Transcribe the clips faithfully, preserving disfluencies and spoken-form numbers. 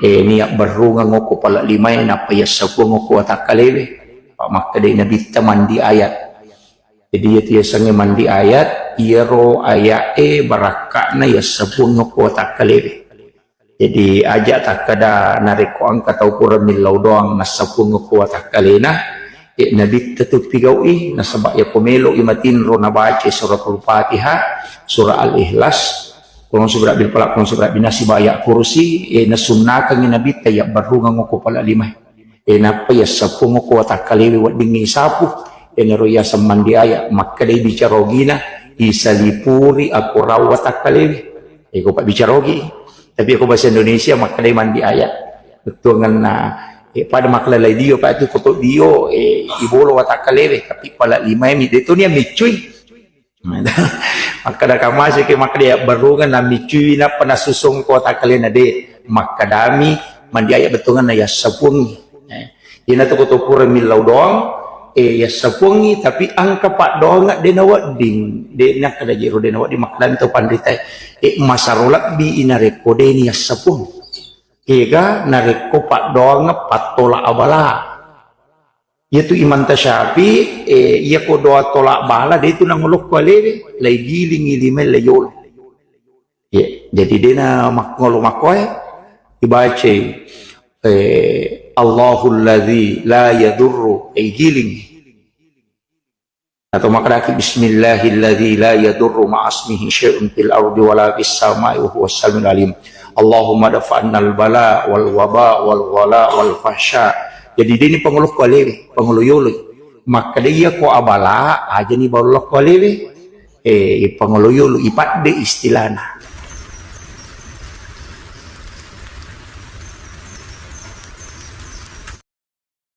Eh, niabberrungeng okko pala limae, nappa yassapuang okko watakkalewe. Pa makkedai Nabitta mandi ayat. Jadi, iyatu yasengnge mandi ayat, iyaro aya'e barakka'na yassapuang okko watakkalewe. Jadi, aja takkeda narekko engka tau pura millau doang nassapuang okko watakkalena, eh, Nabitta tu pigau'i, nasaba yako melo'i matinro nabaca suratul Fatihah, surah Al-Ikhlas, Qul a'udzu birabbil falaq, Qul a'udzu birabbin nas, sibawa ayat kursi, eh, nasunnakangngi Nabitta yabberrungeng okko pala limae. Eh, nappa yassapuang okko watakkalewe weddingngi sapu, eh, naro yaseng mandi ayat, makkedai bicara ogina, isalipuri akorang watakkalewe. Eh, ko pabbicara ogi. Tapi ko bahasa Indonesia makkedai mandi ayat. Bettuangenna, eh, pada makkelalai dio, pa tu koto dio, eh, ibolo watakkalewe, tapi pala limae mi, de tu nia miccui. Makkeda kamase ke makkeda yabberrungeng na miccui nappa nasusung ko watakkalena de. Makkedami mandi ayat bettuangenna yassapuangngi. Eh, iyana to koto pura millau doang, eh, yassapuangngi, tapi engka paddoangeng de nawedding. De nakkeda jero de nawedding, makkedami to panritae, eh, masaro lebbi inarekko de ni yassapuang. Kega narekko paddoangeng pattola abala. Iyatu Imam Tasyafi, eh, iyako doa tolak bala, de tu nangolokko alewe, lai gilingi limae lai yolo. Iya, jadi dena makkolo makkoe, ibacai, eh, Allahul ladzi la yadurru, eh, giling. Atau makkedaki, Bismillahilladzi la yadurru ma'asmihi syai'un fil ardi wala fis sama'i wa huwas samiul alim. Allahumma dafa'annal bala wal waba wal ghala wal fahsya. Jadi deni pangolokko alewe, pangolo yolo. Makkeda iyako abala, ajani balolokko alewe. Eh, pangolo yolo, ipadde istilahna.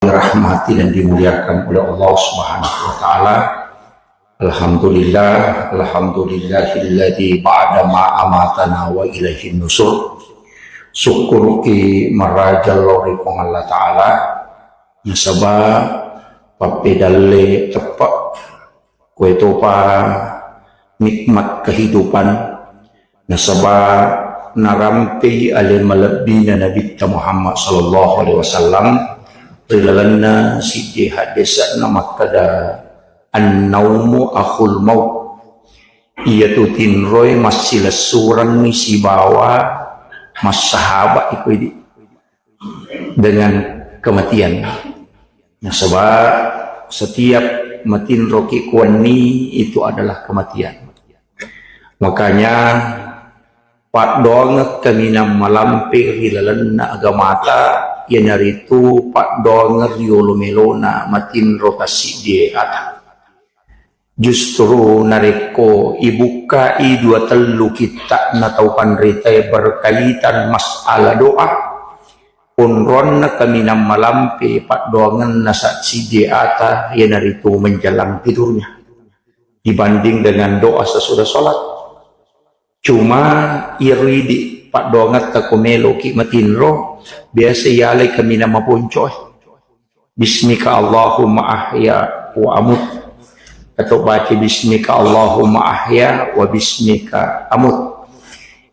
Dirahmati dan dimuliakan oleh Allah Subhanahu wa Ta'ala. Alhamdulillah, alhamdulillahilladzi ba'da ma amatana wa ilaihin nusur. Syukuruki maraja lao ri Puang Allah Ta'ala, nasaba pappedalle teppe' Koetopa nikmat kehidupan, nasaba narampei ale malebbina Nabitta Muhammad sallallahu alaihi wasallam ri lalenna siddi haddese'na makkeda, "An-naumu akhul maut." Iyatu tinroe massilessurengngi sibawa massahaba'i koidi dengan kematian. Nasaba setiap matinroki kuwenni itu adalah kematian. Makanya paddoangeng kaminang malampe ri lalenna agamata, iyanaritu paddoangeng riolo melona matinro tassiddi ata. Justru narekko ibukkai dua tellu kitta'na tau panritae berkaitan masalah doa, onronna kaminang malampe paddoangenna sassiddi ata, iyanaritu menjelang tidurnya, dibanding dengan doa sesudah sholat. Cuma iyaro idi paddoangetta ko meloki matinro, biasa iyalai kaminang maponcoe. Bismika Allahumma ahya wa amut. Atau baca bismika Allahumma ahya wa bismika amut.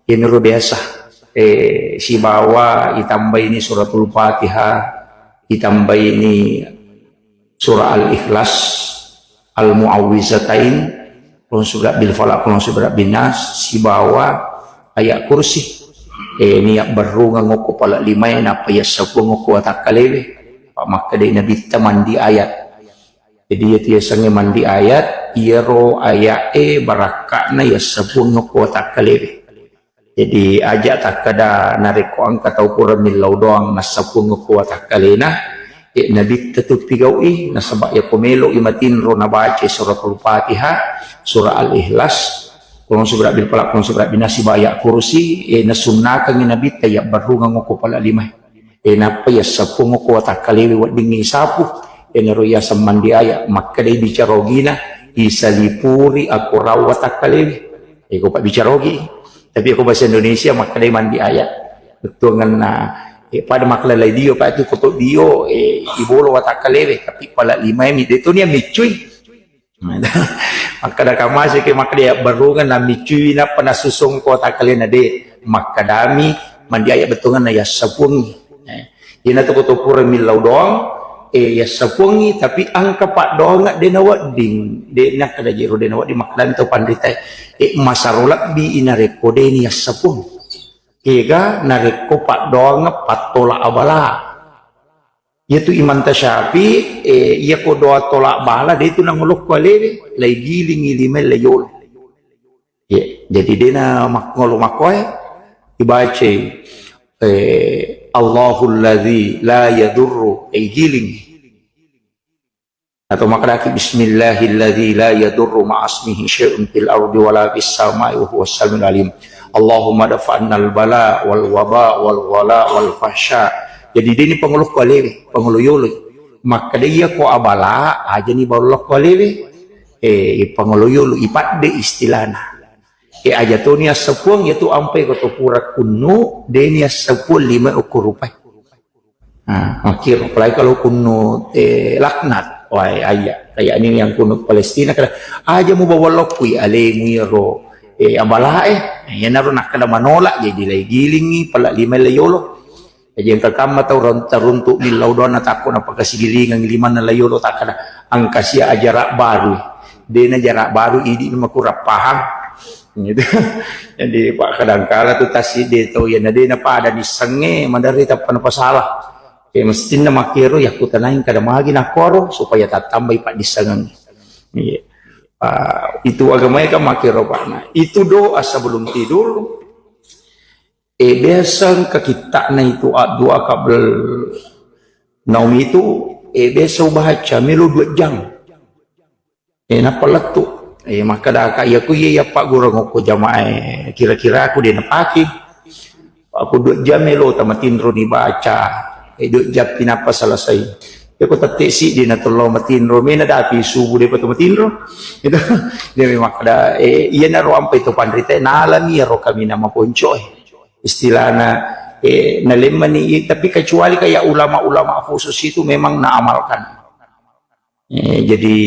Iyanaro biasa. Eh, sibawa itambaini suratul Fatihah, itambaini surah Al-Ikhlas, Al-Mu'awwizatain, Qul a'udzu birabbil falaq, Qul a'udzu birabbin nas, sibawa ayat kursi. Eh, niabberrungeng okko pala limae, nappa yassapuang okko watakkalewe. Pa makkedai Nabitta mandi ayat. Jadi, iyatu yasengnge mandi ayat, iyaro aya'e barakka'na yassapuang okko watakkalewe. Jadi, aja takkeda narekko engka tau pura millau doang nassapuang okko watakkalena, eh, Nabitta tu pigau'i, nasaba yako melo'i matinro nabaca suratul Fatihah, surah Al-Ikhlas, Qul a'udzu birabbil falaq, Qul a'udzu birabbin nas, sibawa ayat kursi, eh, nasunnakangngi Nabitta yabberrungeng okko pala limae. Eh, nappa yassapuang okko watakkalewe weddingngi sapu, eh, naro yaseng mandi ayat, makkedai bicara ogina, isalipuri akorang watakkalewe. Eh, ko pabbicara ogi. Tapi ko bahasa Indonesia makkedai mandi ayat. Bettuangenna, eh, pada makkelalai dio, pa tu koto dio, eh, ibolo watakkalewe, tapi pala limae mi, de tu nia miccui. Makkeda kamase ke makkeda yabberrungeng na miccui nappa nasusung ko watakkalena de. Makkedami Mandi ayat bettuanna yassapuangngi. Eh, iyana to ko to pura millau doang, eh, yassapuangngi, tapi engka paddoangeng de' nawedding, de' nakkeda jero de' nawedding, makkedami tau panritae, eh, masaro lebbi i narekko de' ni yassapuang. Kega narekko paddoangeng pattola abala. Iyatu Imam Tasyafi, eh, iyako doa tola bala, de' tu nangolokko alewe, laigilingngi limae laiyolo. Iya, jadi de' na makkolo makkoe, ibacai, eh, Allahul ladzi la yadurru, eh, giling. Atau makkedaki, "Bismillahilladzi la yadurru ma'asmihi syai'un fil ardi wala fis sama'i wa huwas samiul alim. Allahumma dafa'annal bala wal waba wal ghala wal fahsya." Jadi de' ni pangolokko alewe, pangolo yolo. Makkeda iyako abala, aja ni bawallokko alewe. Eh, pangolo yolo, ipadde istilana. Eh, aja toni assapuang, iyatu ampai ko to pura kunnu, de' ni assapuang lima okko rupai. Ah, makkiro, apalagi kalau kunnu, eh, laknat. Wah, ayya, kayak ini yang kunnu Palestina, kada, aja mu bawallokko i alemu iyaro, eh, abalae. Iyanaro nakkeda manolak, jadi laigilingngi, pala lima laiyolo. Jaji engka kamma tau ron-, taruntu millau doang natakko napakasigilingang limanna laiyolo takkeda engka sia jarak baru. De' na jarak baru, idi' makurang paham. Gitu. Jadi, Pak, kadangkala tu tassiddi tau iyana de' napada nissengnge, maderri tappa napasalah. Eh, mestinna makkero yakkutanai kada magi nakkoro supaya tattambai paddissengeng. Iya. Ah, itu agamanya kan makkero, Pak. Nah, itu doa sebelum tidur. Eh, biasa engka kitta'na itu, ah, doa qabl naum itu, eh, biasa ubaca melo dua jam. Eh, nappa lettu. Eh, makkadaka, iya ku iya, iya, Pak, gurung okko jamaah, eh, kira-kira aku de' napake. Aku dua jam melo tamatinro ni baca. Eh, dua jam pi nappa selesai. Iya ku tette' siddi na tello matinro, mena dapi subuh de' pa to matinro. Itu, dia memang kada, eh, iyanaro ampai to panrita, nalani iyaro kami nama ponco, eh. Istilahna, eh, nalemmani, tapi kecuali kayak ulama-ulama khusus itu memang naamalkan. Eh, jadi,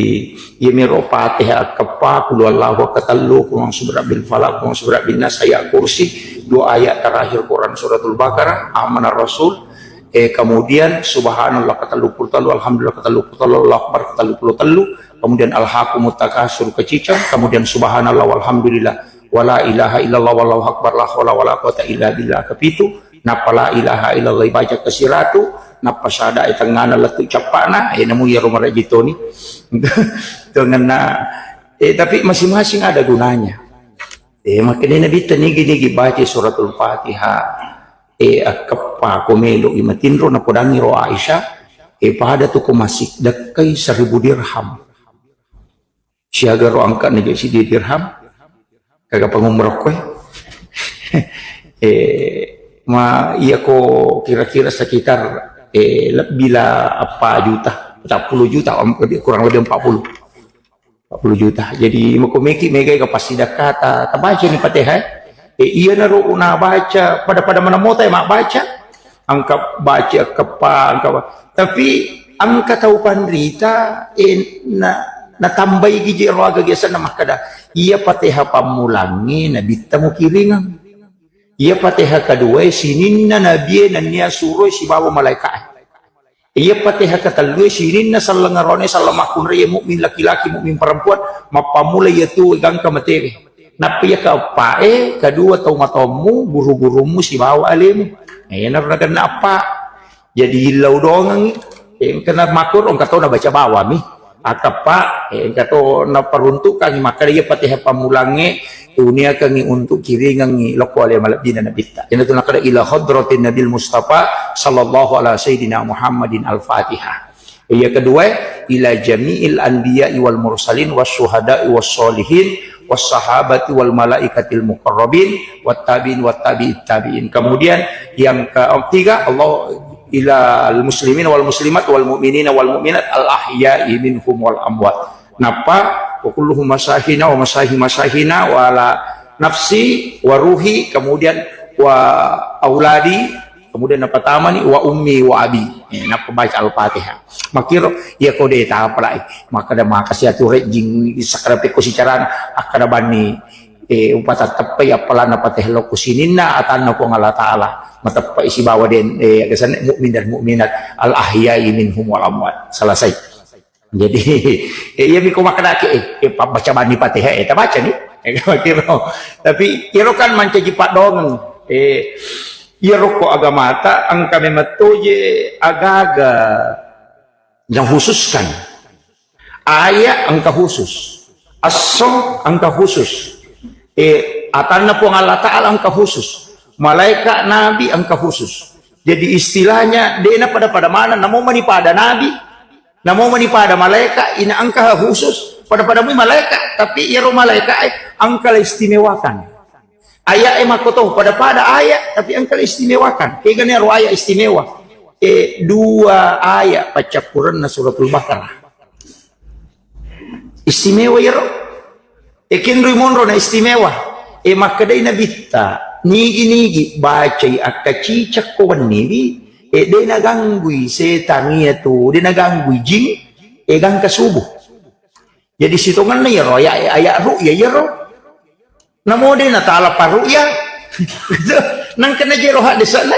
iya mero Fatihah akkeppa, Qul huwallahu akkatellu, Qul a'udzu birabbil falaq, Qul a'udzu birabbin nas, ayat kursi, dua ayat terakhir Quran suratul Baqarah, Amanar Rasul, eh, kemudian Subhanallah ketellu puluh tellu, Alhamdulillah ketellu puluh tellu, Allahu Akbar ketellu puluh tellu, kemudian Alhaakumut Takatsur kecicang, kemudian Subhanallah walhamdulillah, wala ilaha illallah wallahu akbar, la haula wala quwata illa billah kepitu, nappa la ilaha illallah ibaca kesiratu, nappa syahada e tengngana lettu cappana, eh, namu iyaro maraji toni. Tengenna, eh, tapi masing-masing ada gunanya. Eh, makanya Nabi nigi-nigi baca suratul Fatihah, eh, akkeppa ko melo i matinro, napodangi ro Aisyah, eh, pada tu ko masih dekkai seribu dirham. Siaga ro angka na je siddi dirham, kaga pangumrah koe. Eh, ma, iya ko kira-kira sekitar, eh, lebbi la eppa juta, empat puluh juta, om, lebih, kurang lebih empat puluh. Empat puluh juta. Jadi, mako meki mega ka passidakka ta, tabaca ni Fatihah, eh. Eh, iya naro una baca, pada-pada mana mota ya mak baca. Engka baca, engka pa, engka pa. Tapi engka tau panrita, eh, na, natambai giji ro aga giasanna makkada, iya Fatihah pammulangnge nabitta mukiringeng. Iya Fatihah kaduae sininna nabie nennia suroi sibawa malaikae. Iya Fatihah katellue sininna selleng arone selleng makkunrai mukmin laki-laki, mukmin perempuan, mappammula iya tu gangka matewe. Nappa iya keeppae, kedua tau matommu, guru-gurummu sibawa alemu. Nah, iyanaro nagenna eppa. Jadi illau dongengngi, eh, engka na makkoro, engka to nabaca bawami. Akeppa, eh, engka to naperuntukkangngi, makkeda iya Fatihah pammulangnge, uniakengngi untuk kiringengngi lokko ale malebbina nabitta. Iyanatu nakkeda ila hadratin Nabil Mustafa sallallahu ala sayyidina Muhammadin al-Fatihah. Yang kedua, ila jami'il anbiya'i wal mursalin was syuhada'i was sholihin was sahabati wal malaikatil muqarrabin wat tabi'in wat tabi'it tabi'in. Kemudian yang ketiga, Allah ila al muslimin wal muslimat wal mu'minina wal mu'minat al ahya'i minhum wal amwat. Nappa wa kulluhum masahina wa masahi masahina wa ala nafsi wa ruhi, kemudian wa auladi, kemudian nappa tamani wa ummi wa abi. Eh, nappa baca Al-Fatihah. Makkiro, iya ko de tapalai. Makkeda makasi atu rejjing, di sakra pekko sicarana, akkeda banni, Eh, upatatteppai appalanna Fatihah lao ku sininna atanna Puang Allah Ta'ala. Mateppai sibawa den, eh, kesanna mukmin dan mukminat, al-ahya'i minhum wal amwat. Selesai. Jadi, eh, iya miko makkedaki, eh, eh, pa-, baca bani Fatihah, eh, tabaca ni. Eh, kira. Tapi, iyaro kan mancaji paddoangeng. Eh, iyaro ko agamata, engka memang toje agaga nakhususkan. Ayat engka khusus. Esso engka khusus. Eh, atanna Puang Allah Ta'ala engka khusus. Malaikat nabi engka khusus. Jadi istilahnya, dena pada-pada mana, namo mani pada nabi, namo mani pada malaikat, ina engka khusus, pada-pada mui malaikat, tapi iyaro malaikat, eh, engka la istimewakan. Ayat e makkoto, pada-pada ayat, tapi engka la istimewakan. Kegana ro ayat istimewa. Eh, dua ayat paccappurenna Suratul Baqarah. Istimewa iyaro. E, kenrui monro na istimewa. E, makkedai Nabitta, nigi-nigi bacai akkacicakko wenniwi, e, de naganggui setang iyatu, de naganggui jing, e, gangka subuh. Jadi sitongenna iyaro ayat, ayat ru'ya iyaro. Namo de natala pa ru'ya. Nangkana jero haddese'na.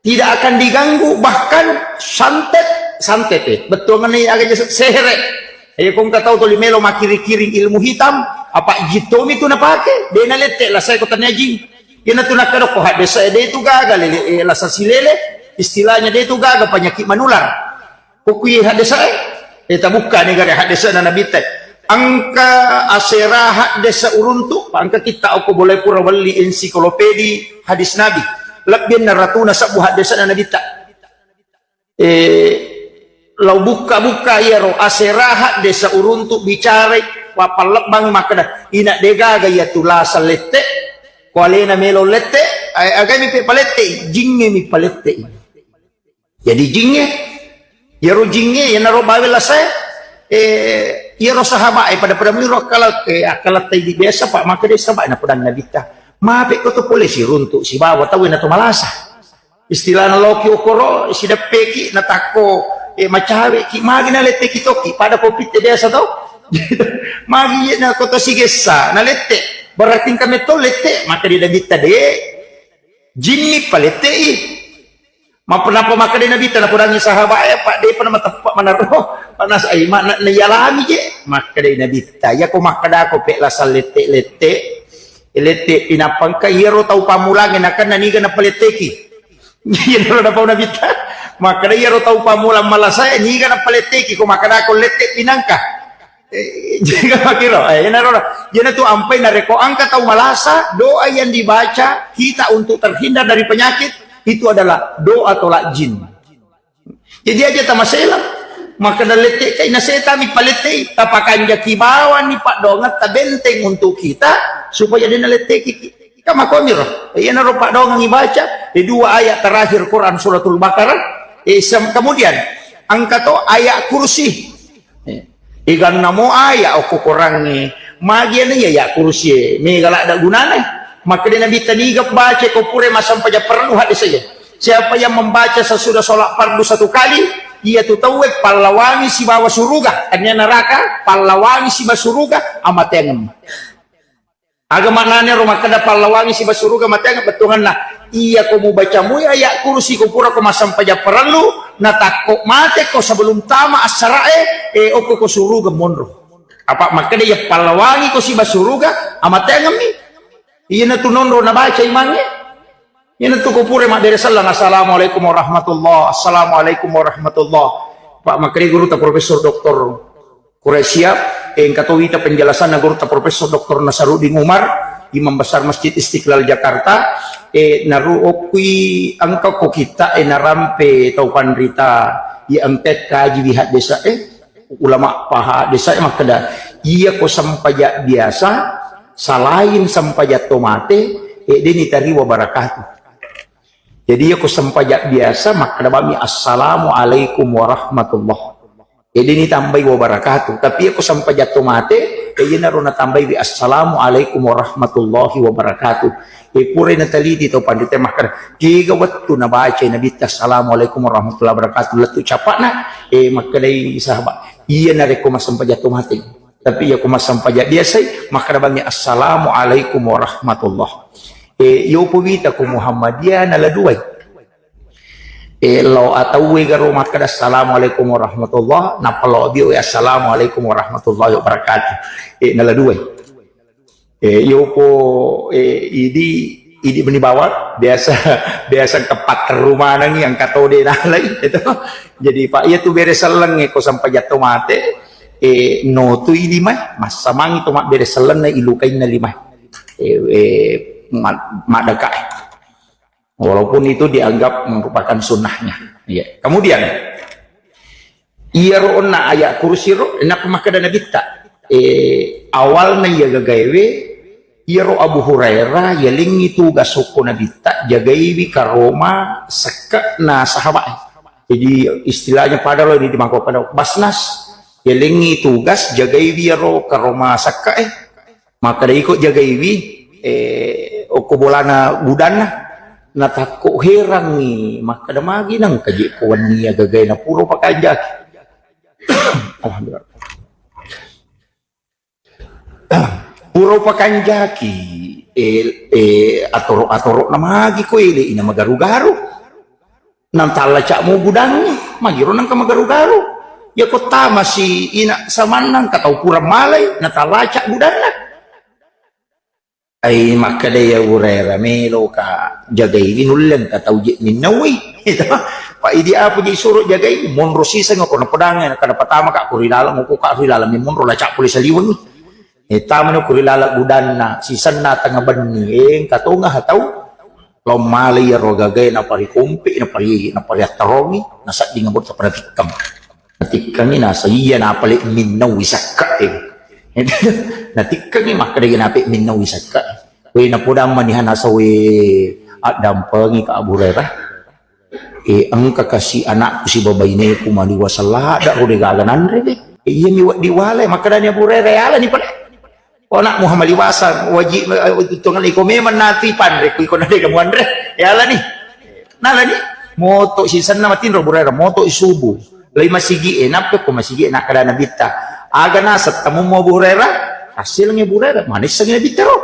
Tidak akan diganggu, bahkan santet, santet, eh. Bettuanganna aga jasa sehere. Ayo kong katau toli melo makiri-kiri ilmu hitam, apa jittomi tu napake, de nalette la saya ko tania jing. Ina tu nakkadokko haddesa de tu gaga lele, eh, lasa silele, istilahnya de tu gaga penyakit manular. Ko kui haddesa e, e, tabukka ni gare haddesa na Nabitta. Engka asera haddesa uruntu, pa engka kitta okko boleh pura welli ensiklopedi hadis Nabi. Lebbi enna ratuna sebbu haddesa na Nabitta. E, lau bukka-bukka iyaro asera haddesa uruntu bicarai, wa pallebbang makkeda, ina degaga iya tulasa lette, ko alena melo lette, a-, agami pe palette, jingnge mi palette. Jadi jingnge, iyaro jingnge, iyanaro bawe lasae, eh, iyaro sahabat e pada-pada miro akkala, eh, akkalatta idi biasa, Pak, maka de sahabat e napodang Nabitta. Mape ko to pole siruntu sibawa tau na to malasa. Istilahna loki okoro, sideppeki, natakko, eh, macaweki, magi naletteki tokki, pada kopitte biasa tau. Magi na koto sigessa, nalette, berarti engka metto lette, maka di Nabitta de, jimmi palettei. Mappenapa makkeda Nabitta napodangi sahabat e, Pak, depa namateppe manaro. Panas ai, ma-, na-, naialami je. Makkeda Nabitta, iyako makkedako pe lasa lette-lette, lette pinappa engka iyaro tau pammulangnge nakenna niga napaletteki. Iyaro napau Nabitta. Makkeda iyaro tau pammulang malasae niga napaletteki ko makkedako lette pinangka. Eh, jaga makiro, eh, iyanaro, iyanatu ampai narekko engka tau malasa, doa yang dibaca kita untuk terhindar dari penyakit, itu adalah doa tolak jin. Jadi aja tamasela, maka naletteki na setami palettei, tapakanjaki bawani paddoangetta benteng untuk kita, supaya de naletteki. Kamakomiro, iyanaro paddoangeng ibaca, e dua ayat terakhir Quran Suratul Baqarah, eh, sem-, kemudian engka to ayat kursi. Eh, iganna mo ayat okko Qurangnge, magi na iya ayat kursi e, mega ladda gunana. Makkeda Nabitta niga baca ko pura massempajang parellu hadis saja. Siapa yang membaca sesudah sholat fardu satu kali, iyatu tauwe pallawangi sibawa suruga, tania neraka, pallawangi sibawa suruga, amateangeng. Aga maknana ro makkeda pallawangi siba suruga mateang bettuanna. Iyako mubaca mui ayat kursi ko purako massempajang parellu, natakko mateko sebelum tama assarae, e, okko ko suruga monro. Apa makkeda iya pallawangi ko siba suruga, amateangemmi. Iyanatu nonro nabaca imangnge. Iyanatu ko pura mabbere sellang, "Assalamualaikum warahmatullah, assalamualaikum warahmatullah." Pak makkeda guruta Profesor Doktor Quraish Shihab, eh, engka to wita penjelasanna guruta Profesor Doktor Nasaruddin Umar, Imam Besar Masjid Istiqlal Jakarta, eh, naru okkui engka ko kita, eh, narampe tau panrita, ya engka kaji wiha desa, eh, ulama paha desa, eh, makkeda, iya ko sempajang biasa, salain sempajang to mate, eh, deni tariwa barakatuh. Jadi, iya ko sempajang biasa, makkeda bami, "Assalamualaikum warahmatullah." Ede ni tambai wabarakatuh. Tapi iya ko sempajang to mate, e, iyanaro natambai wi, "Assalamualaikum warahmatullahi wabarakatuh." E, pura nateliti tau pandita makkeda, kega wettu nabaca Nabitta, "Assalamualaikum warahmatullahi wabarakatuh." Lettu capakna, e, makkedai sahabat, "Iya narekko massempajang to mate." Tapi iya ko massempajang biasai, makkeda bangngi, "Assalamualaikum warahmatullah." Eh, yopo wita ko Muhammadiyah na la duai. Eh, lao atauwe garo makkeda, "Assalamualaikum warahmatullah," nappa lao bio, "Assalamualaikum warahmatullahi wabarakatuh." Eh, na la duai. Eh, yopo, eh, idi, idi meni bawang, biasa, biasa engka patteru manengi, engka tode nalai, itu. Jadi, Pak, iya tu bere selleng, eh, ko sampajang to mate, eh, no tu i limae, massamangi to mabbere sellenna ilukainna limae. Eh, eh, ma-, maddeka, eh. Walaupun itu dianggap merupakan sunnahnya. Iya. Kemudian, iyaro onna ayat kursi ro, nappa makkeda Nabitta, eh, awalna iya gagaewe, iyaro Abu Hurairah, yalengngi tugas okko Nabitta, jagaiwi karoma sekke'na sahabat. Jadi, istilahnya pada lo ini di mangkok pada basnas, yalengngi tugas, jagaiwi iyaro karoma sekke'e. Makkeda iko jagaiwi, eh, okko bolana gudanna. Natakko herangngi, makkeda magi nengka je ko wenni iya gagae na pura pakanjaki. Alhamdulillah. Pura pakanjaki, eh, eh, atoro-atoro na magi ko ele ina magaru-garu. Nang tallaca mo gudangnge, magiro nengka magaru-garu. Iya ko tamasi ina samanna engka tau pura malai, natallaca gudanna. Ai, makkeda iya Abu Hurairah, "Meloka jagaiwi nulle engka tau je minnaui." Itu. Pa idi apa je suro jagai, monro siseng ko napodangnge, kada patama ka ko ri laleng, ko ka ri laleng, monro laca pole saliwengi. Eh, tamani ko ri laleng gudanna, sisenna tengnga benni, eh, engka tonga tau. Lao malai iyaro gagae naparikompe, napari-, napariattarongi, nasedding botta pada tikkeng. Natikkengi naseng, iya napale minnau isakka, eh. Natikkengi makkeda, iya nape minnau isakka. We napodang maniha naseng, we addampengi ka Abu Hurairah. Eh, engka kasi anakku sibawa baineku maliwa sellada ro de gaga nanre de. Eh, iya mi wedding wale, makkedani Abu Hurairah, yalani pale. Ko anakmu maliwasang, wajib, eh, utungan iko memang natu ipanre, ku iko nadega muanre. Yalani. Nalani. Moto sisenna matinro Abu Hurairah, moto subuh. Lai masigi e, nappe ko masigi e, nakkeda Nabitta. Aga naseng tamummu Abu Hurairah? Assilengi Abu Hurairah, manissengi Nabitta ro.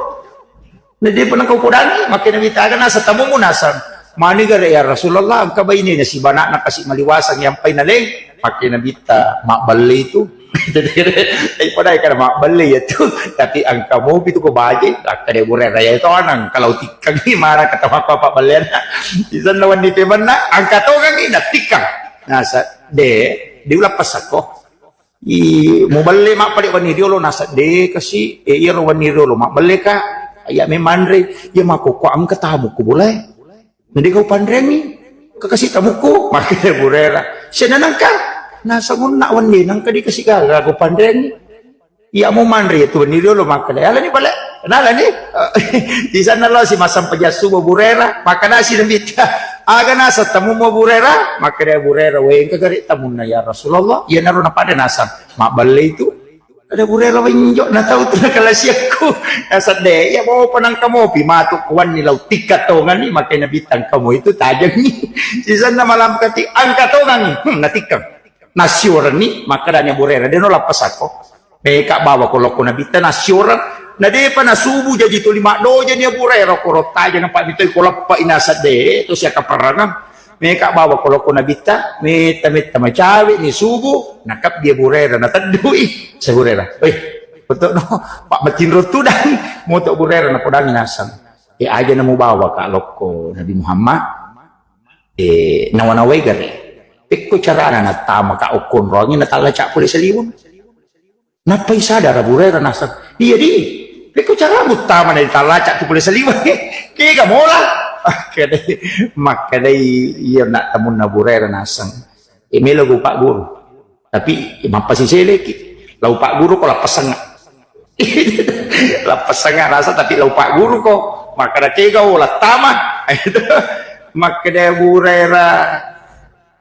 Na depa nengka upodangi, makkeda Nabitta, aga naseng tamummu? Naseng. Mani gare ya Rasulullah, engka bainena sibanakna kasi maliwasang yang paina leng. Makkeda Nabitta, mabballe itu. Ai pada kada mabballe ya tu. Tapi engka mopi tu ko baje, makkeda Abu Hurairah ya to anang, kalau tikkang ni mana kata apa apa balleanna. Di sana wani pemanna, engka tongangi na tikkang. Naseng, de, diulappa sako. I, muballe mappale wenni riolo, naseng de kasi, e, iyaro wenni riolo mabballe ka, iya memanre, iya makkokko engka tamu ko bolae. Na de kau panreangngi, ka kasi tamukku, makkeda Abu Hurairah. Senna nengka, naseng onna wenni nengka de kasi gaga ko panreangngi. Iya mumanre tu wenni riolo makkeda, alani bale, nalani. Di sana lo si massempajang subuh Abu Hurairah, makkedasi Nabitta, aga naseng tamummu Abu Hurairah? Makkeda Abu Hurairah, we engka gare tamunna ya Rasulullah, iyanaro napada naseng, mabballe itu. Ada Abu Hurairah menjo na tau tu nakalasiakku. Naseng de, iya mopa nengka mopi matu kuanni lau tikka tongani, makkeda Nabitta engka mo itu tajengi. Di sana malam kati engka tongangi, hmm, natikkang. Nasiorenni, makkedani Abu Hurairah, de no lappa sako. Meka bawa ko lokko Nabitta nasioren. Na depa nasubu jaji tuli maddojani Abu Hurairah, koro taja nampa mitoi ko lappa ina sadde, to sia kaparangang. Meka bawa ko lokko Nabitta, metta-metta macawe ni subu, nakabbi Abu Hurairah, nateddui. Sai Abu Hurairah, "Weh, betul no, Pak matinro tudang." Moto Abu Hurairah napodangi naseng. E, aja namu bawa ka lokko Nabi Muhammad. E, nawa-nawai gare. Pekko carana nattama ka okkonroangi natallaca pole saliweng. Nappai sadar Abu Hurairah naseng, "Iya di, pekko cara muttama na ditallaca tu pole saliweng? Kega mola?" Makkedai, makkedai iya na tamunna Abu Hurairah naseng, "E, melo gu Pak Guru. Tapi mappasiseleki. Lau Pak Guru ko lappasengnga." Lappasengnga naseng, tapi lau Pak Guru ko. Makkeda kega o lattama. Makkeda Abu Hurairah,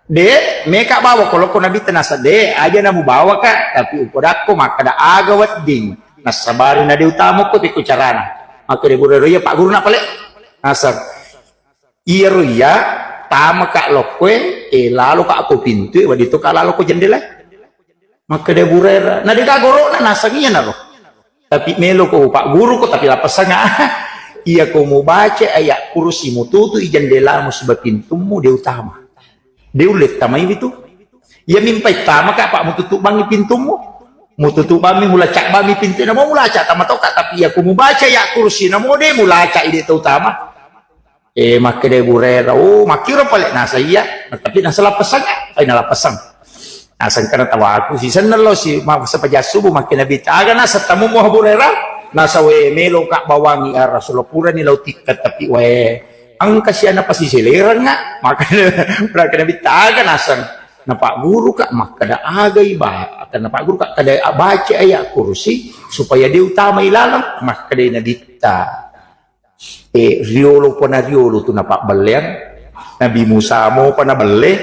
"De, meka bawa ko lokko Nabitta?" Naseng, "De, aja namu bawa ka, tapi upodakko makkeda aga wedding nassabari na de utama ko pekko carana." Makkeda Abu Hurairah, "Iya Pak Guru na pale." Naseng, "Iyaro iya, tama ka lokkoe, e, lalo ka ko pintue, wedding to ka lalo ko jendela." Makkeda Abu Hurairah, na dega goro'na naseng iyanaro. Tapi melo ko pagguru ko, tapi lapesanga. Iya ko mubaca ayat kursi, mututu i jendelamu siba pintummu, de utama. De ulle tamai itu. Iya mimpai tama ka, apa mututu bangi pintummu. Mututu bangi, mulaca bangi pintu, na mau mulaca tama toka, tapi iya ko mubaca ayat kursi, na mau de mulaca ide tau tama. Eh, makkeda Abu Hurairah, "Oh, makkiro pale nasa iya, tapi nasa lapesang, ai nalapesang." Nasengkana tawaku, sisenna lo si, ma-, sepaja subuh, makkeda Nabitta, "Aga nasa tamu mo Abu Hurairah?" Nasa, "We, melo ka bawangi, ya Rasulullah, purani lau tikka, tapi we, engka siana pasi selerang nga." Makkeda, makkeda Nabitta, "Aga naseng?" Napagguru ka, makkeda, "Aga iba-, akan napagguru ka, kada baca ayat kursi supaya de utama ilaleng." Makkeda Nabitta, Eh, riolo pa na riolo tu napabbelleang. Nabi Musa mopa nabelle,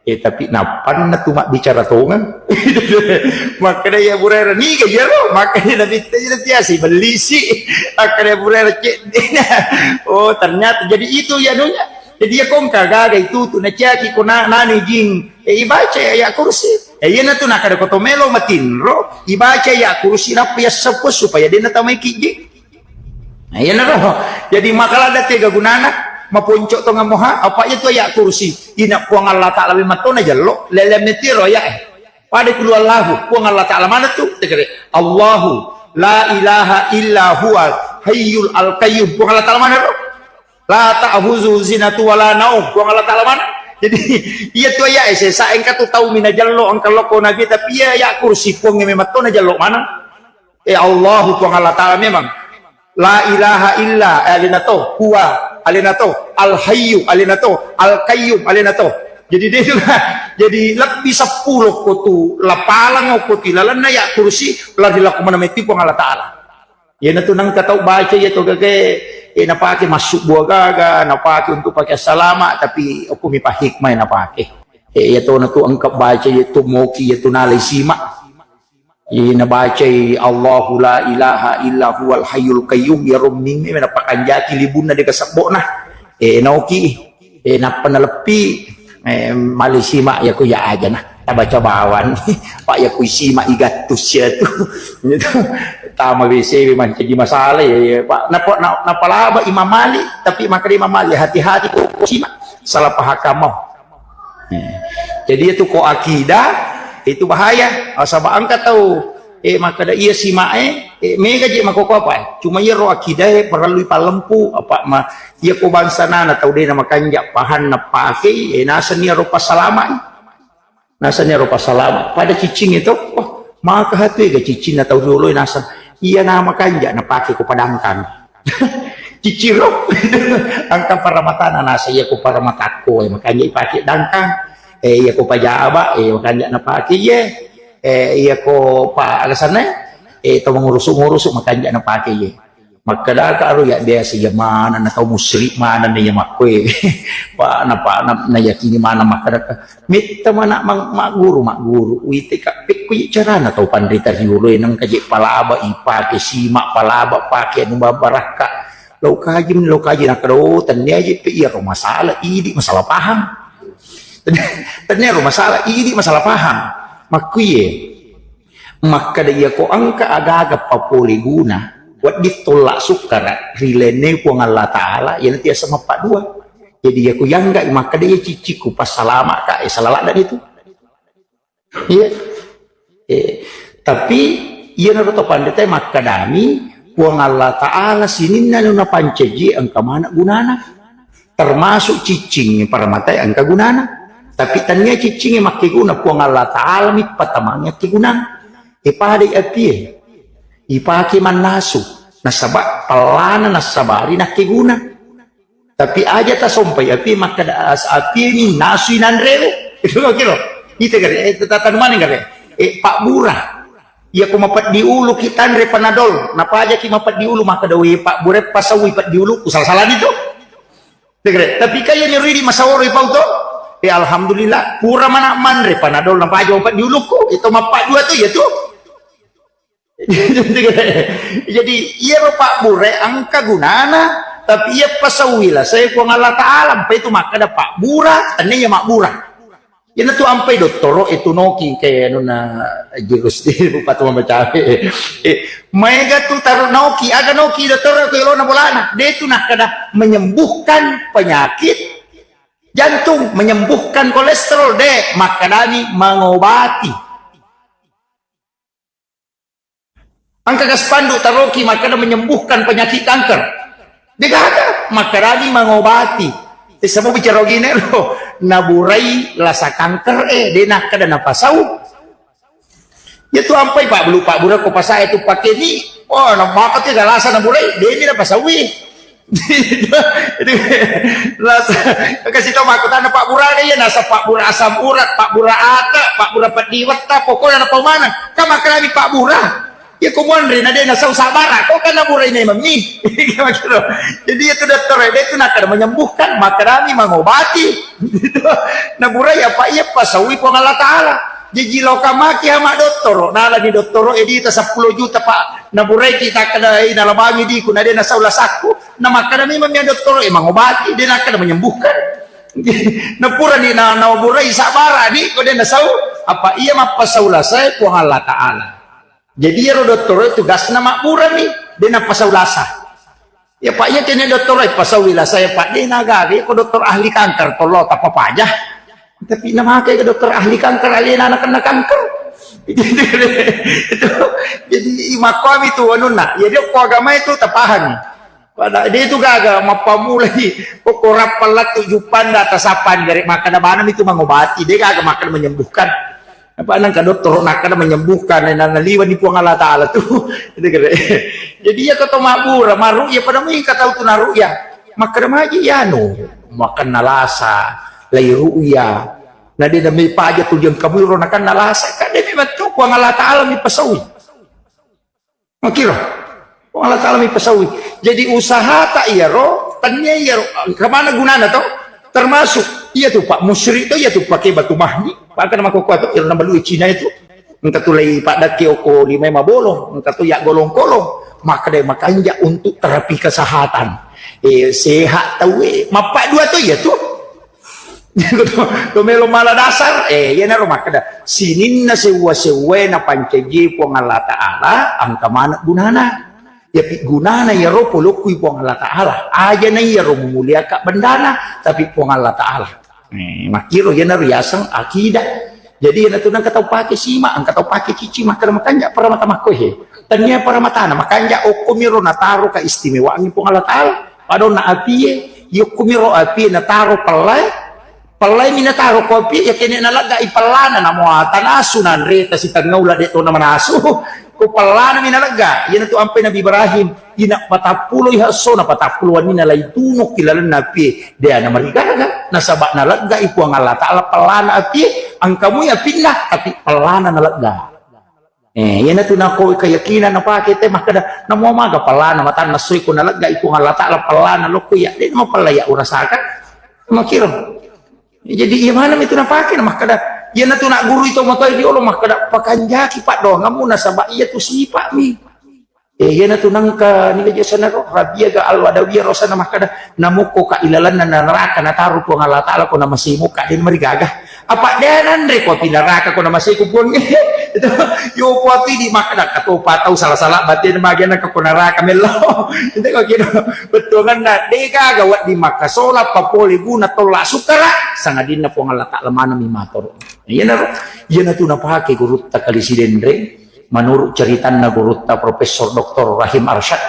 eh, tapi nappanna tu mabbicara tongeng. Makkeda iya Abu Hurairah, "Niga iyaro?" Makkeda Nabitta, "Iya biasa bellisi." Makkeda Abu Hurairah, "Cedde." Oh, ternyata jadi itu ya anunya. Jadi ya kongka gaga itu tu naciaki ko na-, nanu jing. Eh, ibaca ayat kursi. Eh, iya natu nakada ko to melo matinro, ibaca ayat kursi nappa yasseppo supaya de natamai kijji. Nah, iyanaro. Jadi, makaladda tega gunana, maponco tongeng moha, apa iya tu ayat kursi. Ina Puang Allah Ta'ala memang to najello, lele metiro ayat, eh. Pada kulu Allahu, Puang Allah Ta'ala mana tu? Tegere, "Allahu la ilaha illa huwal hayyul al qayyum." Puang Allah Ta'ala mana tu? "La ta'khuzuhu sinatun wa la naum." Puang Allah Ta'ala mana? Jadi, iya tu ayat, eh, sesa engka tu tau mina jello, engka loko Nabi, tapi iya ayat kursi, Puang memang to najello mana? Eh, Allahu Puang Allah Ta'ala memang. La ilaha illa, eh, alena to, huwa, alena to, al hayyu, alena to, al qayyum, alena to. Jadi dia juga, jadi lebbi seppulo ko tu lapalang ko tu lalenna ayat kursi, lari lako mana metti Puang Allah Ta'ala. Iyana tu nengka tau baca iya to gage, eh, napake massubu gaga, napake untuk pake salama, tapi okko mi pa hikmah napake. Eh, iya to na tu engka baca iya tu moki iya tu nalai sima. Ina bacai Allahu la ilaha illa huwal hayyul qayyum, iyaro mimmi napakanjaki libunna deka sebbo'na. Eh, naoki, eh, nappa naleppi, eh, mali sima yako ya aja na. Tabaca bawang. Pak yako sima igattus ya tu. Itu tama W C mancaji masalah ya, ya, Pak. Napa, na-, napalaba Imam Malik, tapi makanya Imam Malik hati-hati ko sima. Salah paham kamu. Eh, jadi itu ko akidah, itu bahaya. Nasaba engka tau, eh, makkeda iya simae, eh, mega je makkoko apa, eh. Cuma iya ro akidah, eh, parellui pallempu, apa ma, iya ko bangsa nana tau dena makanja pahanna pakei, eh, nasenni ro pasalama, eh. Nasenni ro pasalama. Pada cicing itu, wah, maka hatu ega cicinna tau riolo, eh, naseng. Iya na makanja napake ko padangkang. Ciciro. Engka paramatana nasa iya ko paramatakko, eh, makanja ipake dangkang. Eh, iya ko pajaba, eh, makanja napake iye. Eh, iya ko pa alasanna, eh, to mangurusu-ngurusu makanja napake iye. Makkeda ka aro ya biasa iya mana na tau musyrik mana na iya makkoe. Pa na pa na, na yakini mana makkeda ka. Metta mana mang-, magguru, magguru. Uite ka, pekko je carana tau panrita riolo e, nengka je palaba ipake sima, palaba pake anu babarakka. Lo kaji, lo kaji, nakkeda, oh, tennia je pe iyaro masalah, idi masalah paham. Tennia ro masalah, idi masalah paham. Makkuye. Makkeda iya ko engka aga-aga papole guna, wedding tolla sukkara ri lainna Puang Allah Ta'ala, iyana tiasa mappaddua. Jadi iya ko yangga makkeda iya cicciku passalama ka, eh, salah ladda itu. Iya. Eh, tapi iyanaro to panrita makkedami Puang Allah Ta'ala sininna nu napancaji engka mana gunana. Termasuk ciccingnge paramatae engka gunana. Tapi tania ciccingnge makkeguna Puang Allah Ta'ala mi patamangngi akkegunang. E padai apie. Ipake mannasu. Nasaba pellana nassabari nakkeguna. Tapi aja tasompai apie makkeda as-, apie ni nasui nanreu. Itu kira. Ita gare, eh, tata maneng gare. Eh, pabbura. Iya ko mapeddi ulu ki tanre panadol. Napajaki mapeddi ulu makkeda, "We pabbura pasaui peddi uluku." Salah-salah itu. Tegere, tapi kaya ni ridi masaworo ipau to. Eh, alhamdulillah, pura mana manre panadol napaja obat di ulukku. Itu mappa dua tu ya tu. Jadi, iya ro pabbura engka gunana, tapi iya pasawila saya Puang Allah Ta'ala, empa itu makkeda pabbura, tania iya mabbura. Iyanatu ampai dottoro e tu noki ke anunna Haji Rusdi, bupati mamacawe. Eh, maega tu taru noki, aga noki dottoro ko elona bolana. De tu nakkeda menyembuhkan penyakit jantung, menyembuhkan kolesterol, de, makkedani mengobati. Engka ga spanduk taroki makkeda menyembuhkan penyakit kanker? Degaga, makkedani mengobati. Eh, sama bicara gini lo, naburai lasa kanker, eh, de nakkeda napasau. Ya tu ampai Pak Bulu, Pak Bura ko pasai tu pakai ni. Oh, namapa tu galasa naburai, de ni napasaui. Rasa, kasih tau makkutana Pak Bura, iya nasa Pak Bura asam urat, Pak Bura ata, Pak Bura pediwetta, pokoknya napa mana? Kan makkalami Pak Bura. Ya ko monri na de nasau sabara, ko kan naburai memang mi. Jadi itu dokter, de itu nakkeda menyembuhkan, makkedani mengobati. Naburai apa iya pasaui Puang Allah Taala. Jaji loka maki ama dottoro, nalani dottoro edita seppulo juta, Pak. Naburai kita kada, eh, nalabangi diku, na de nasau lasakku. Na makkeda memang mia dottoro, eh, mengobati, de nakkeda menyembuhkan. Na purani na, naburai sabara ni, ko de nasau, apa iya mappasau lasai Puang Allah Taala. Jadi iyaro dottoro tugasna mabbura ni, de nappasau lasa. Ya Pak, iya kene dottoro e pasaui lasa ya Pak, de nagaga, iya ko dokter ahli kanker, tollo tappa paja. Tapi namakai ke dokter ahli kanker, alena anak kena kanker. Itu, jadi makkuami tu anunna. Jadi ko agama itu tapahami. Pada dia itu gaga mappamulai, pokok rappa lattu juppanda atas apa, dari makan mana itu mengobati, dia gaga makan menyembuhkan. Apa nang ka dokter nakkeda menyembuhkan, na naliwani Puang Allah Taala tu. Itu kira. Jadi ya kata mabbura, maru'ya pada mui ka tau tu naru'ya. Makkeda maji ya anu, makan nalasa, lai ru'ya. Na de demi paja tu jeng kamu ro nakan nalasa. Kan de memang tu Puang Allah Taala mi pasaui. Makkiro. Puang Allah Taala mi pasaui. Jadi usaha ta iyaro, tania iyaro, kemana gunana to? Termasuk iya tu Pak musyrik to, iya tu pakai batu mahni. Bahkan mako kuat to, iyaro nambalu Cina itu. Engka tu lai Pak Daki oko lima mabolong, engka tu ya golong-kolong. Maka dia makanja untuk terapi kesehatan. Eh, sehat tahu eh. Mapak dua tu iya tu. To melo mala dasar, eh, iyanaro makkeda, sininna sewwa-sewwae napancaji Puang Allah Taala, engka maneng gunana. Yapi gunana iyaro polokkui Puang Allah Taala. Aja na iyaro mumuliaka bendana, tapi Puang Allah Taala. Eh, makkiro iyanaro yaseng akidah. Jadi iyanatu nengka tau pake sima, engka tau pake cici, makkeda makanja paramata makkoe. Tania paramatana, makanja okkomiro nataro keistimewaangngi Puang Allah Taala. Padonna apie, yokkomiro apie nataro pellai, pellai mi nataro ko apie, ya kene nalegga i pellana, namo tanasu nanre ta sitengngau la de to namanasu. Ko pellana mi nalegga, iyanatu ampai Nabi Ibrahim, ina patappulo i hasso na patappulo wanina lai tunuk ki lalenna apie, de ana marigaga, nasaba nalegga i Puang Allah Taala pellana apie, engka mui apinna, tapi pellana nalegga. Eh, iyanatu nako keyakinan napake te makkeda, namo maga pellana matanna sui ko nalegga i Puang Allah Taala pellana lokko ya, de mo pella ya urasaka. Makkiro. Jadi iya maneng itu napake na makkeda, iyanatu nak guru itu makai riolo makkeda, pakanjaki paddoangammu nasaba iya tu sipa'mi. Eh, iyanatu nengka niga jasana ro, Rabiaga Al-Adawiyah rosana makkeda, namukko ka ilalanna naraka nataro Puang Allah Taala ko namasei muka de marigaga. Apa de nanre ko api naraka ko namasei ku Puang. Itu, yo ko api di makkeda katopa tau salah-salah batin bagian ko naraka mello. Itu ko kira bettuanganna de gaga wedding makkasola papole guna tolla sukkara sangadinna Puang Allah Taala manami matoro. Iyanaro, iyanatu napake gurutta Kali Sidenreng, menurut ceritanna gurutta Profesor Doktor Rahim Arsyad.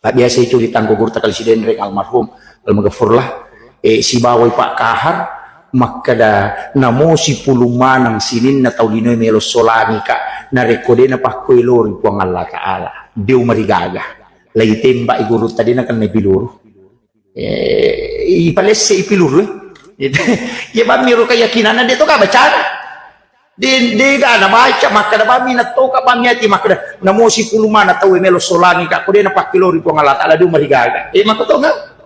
Tak biasa curitangku gurutta Kali Sidenreng almarhum, almaghfurlah, eh, sibawai Pak Kahar, makkeda, namo sipulung maneng sininna tau linoe melo solangi ka, narekko de napakkoi lori Puang Allah Taala, de umarigaga. Lai tembak i gurutta de nakenna piluru. Eh, ipalesse i piluru, eh. Iya bammi ro keyakinanna de to ka bacana. De, de ga nabaca, makkeda bammi nattoka bammi ati, makkeda, namo sipulung maneng tau melo solangi ka, ko de napakkilori Puang Allah Taala, de umarigaga. Eh, makkotonga.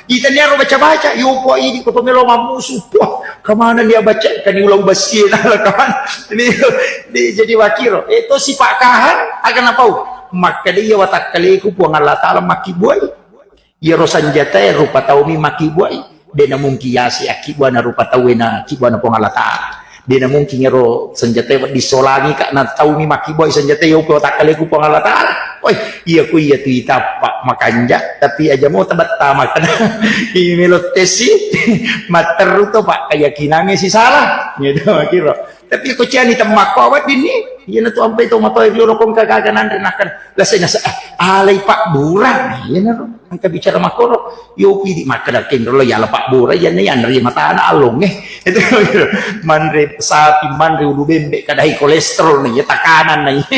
Kita niaro baca-baca, yo po idi ko to melo mammusu, po, kemana dia baca, kani ulau basie nala kemana. Ini, ini jadi wakiro. Eh, to si Pak Kahar, aga napau. Makkeda iya watakkaleku Puang Allah Taala makkibuai. Iyaro sanjatae rupa taumi makkibuai. De' namungkin yase' akkibbuana rupa tauwe na kibbuana Puang Allah Ta'ala. De' namungkin ero senjatae wedding solangi ka' na taumi makkibbuai senjatae yope watakkaleku Puang Allah Ta'ala. Oi, iya ku iya tu itappa makanja, tapi aja mo tabetta makkeda. Imelo tesi, matteru to pa' keyakinangnge sisala. Gitu, kiro. Tapi ko ciani temmakko weddinni, iyana tu ampai to matoa riolo kongka gaga nanre nakkeda. Lasai nasa, eh, alai pabbura. Iyana ro, engka bicara makkoro. Yopi di makkeda kenro lo yala pabbura, iyana yanre matana allongnge. Itu manre sapi, manre ulu bembe, kadai kolesterol nih, ya tekanan nih.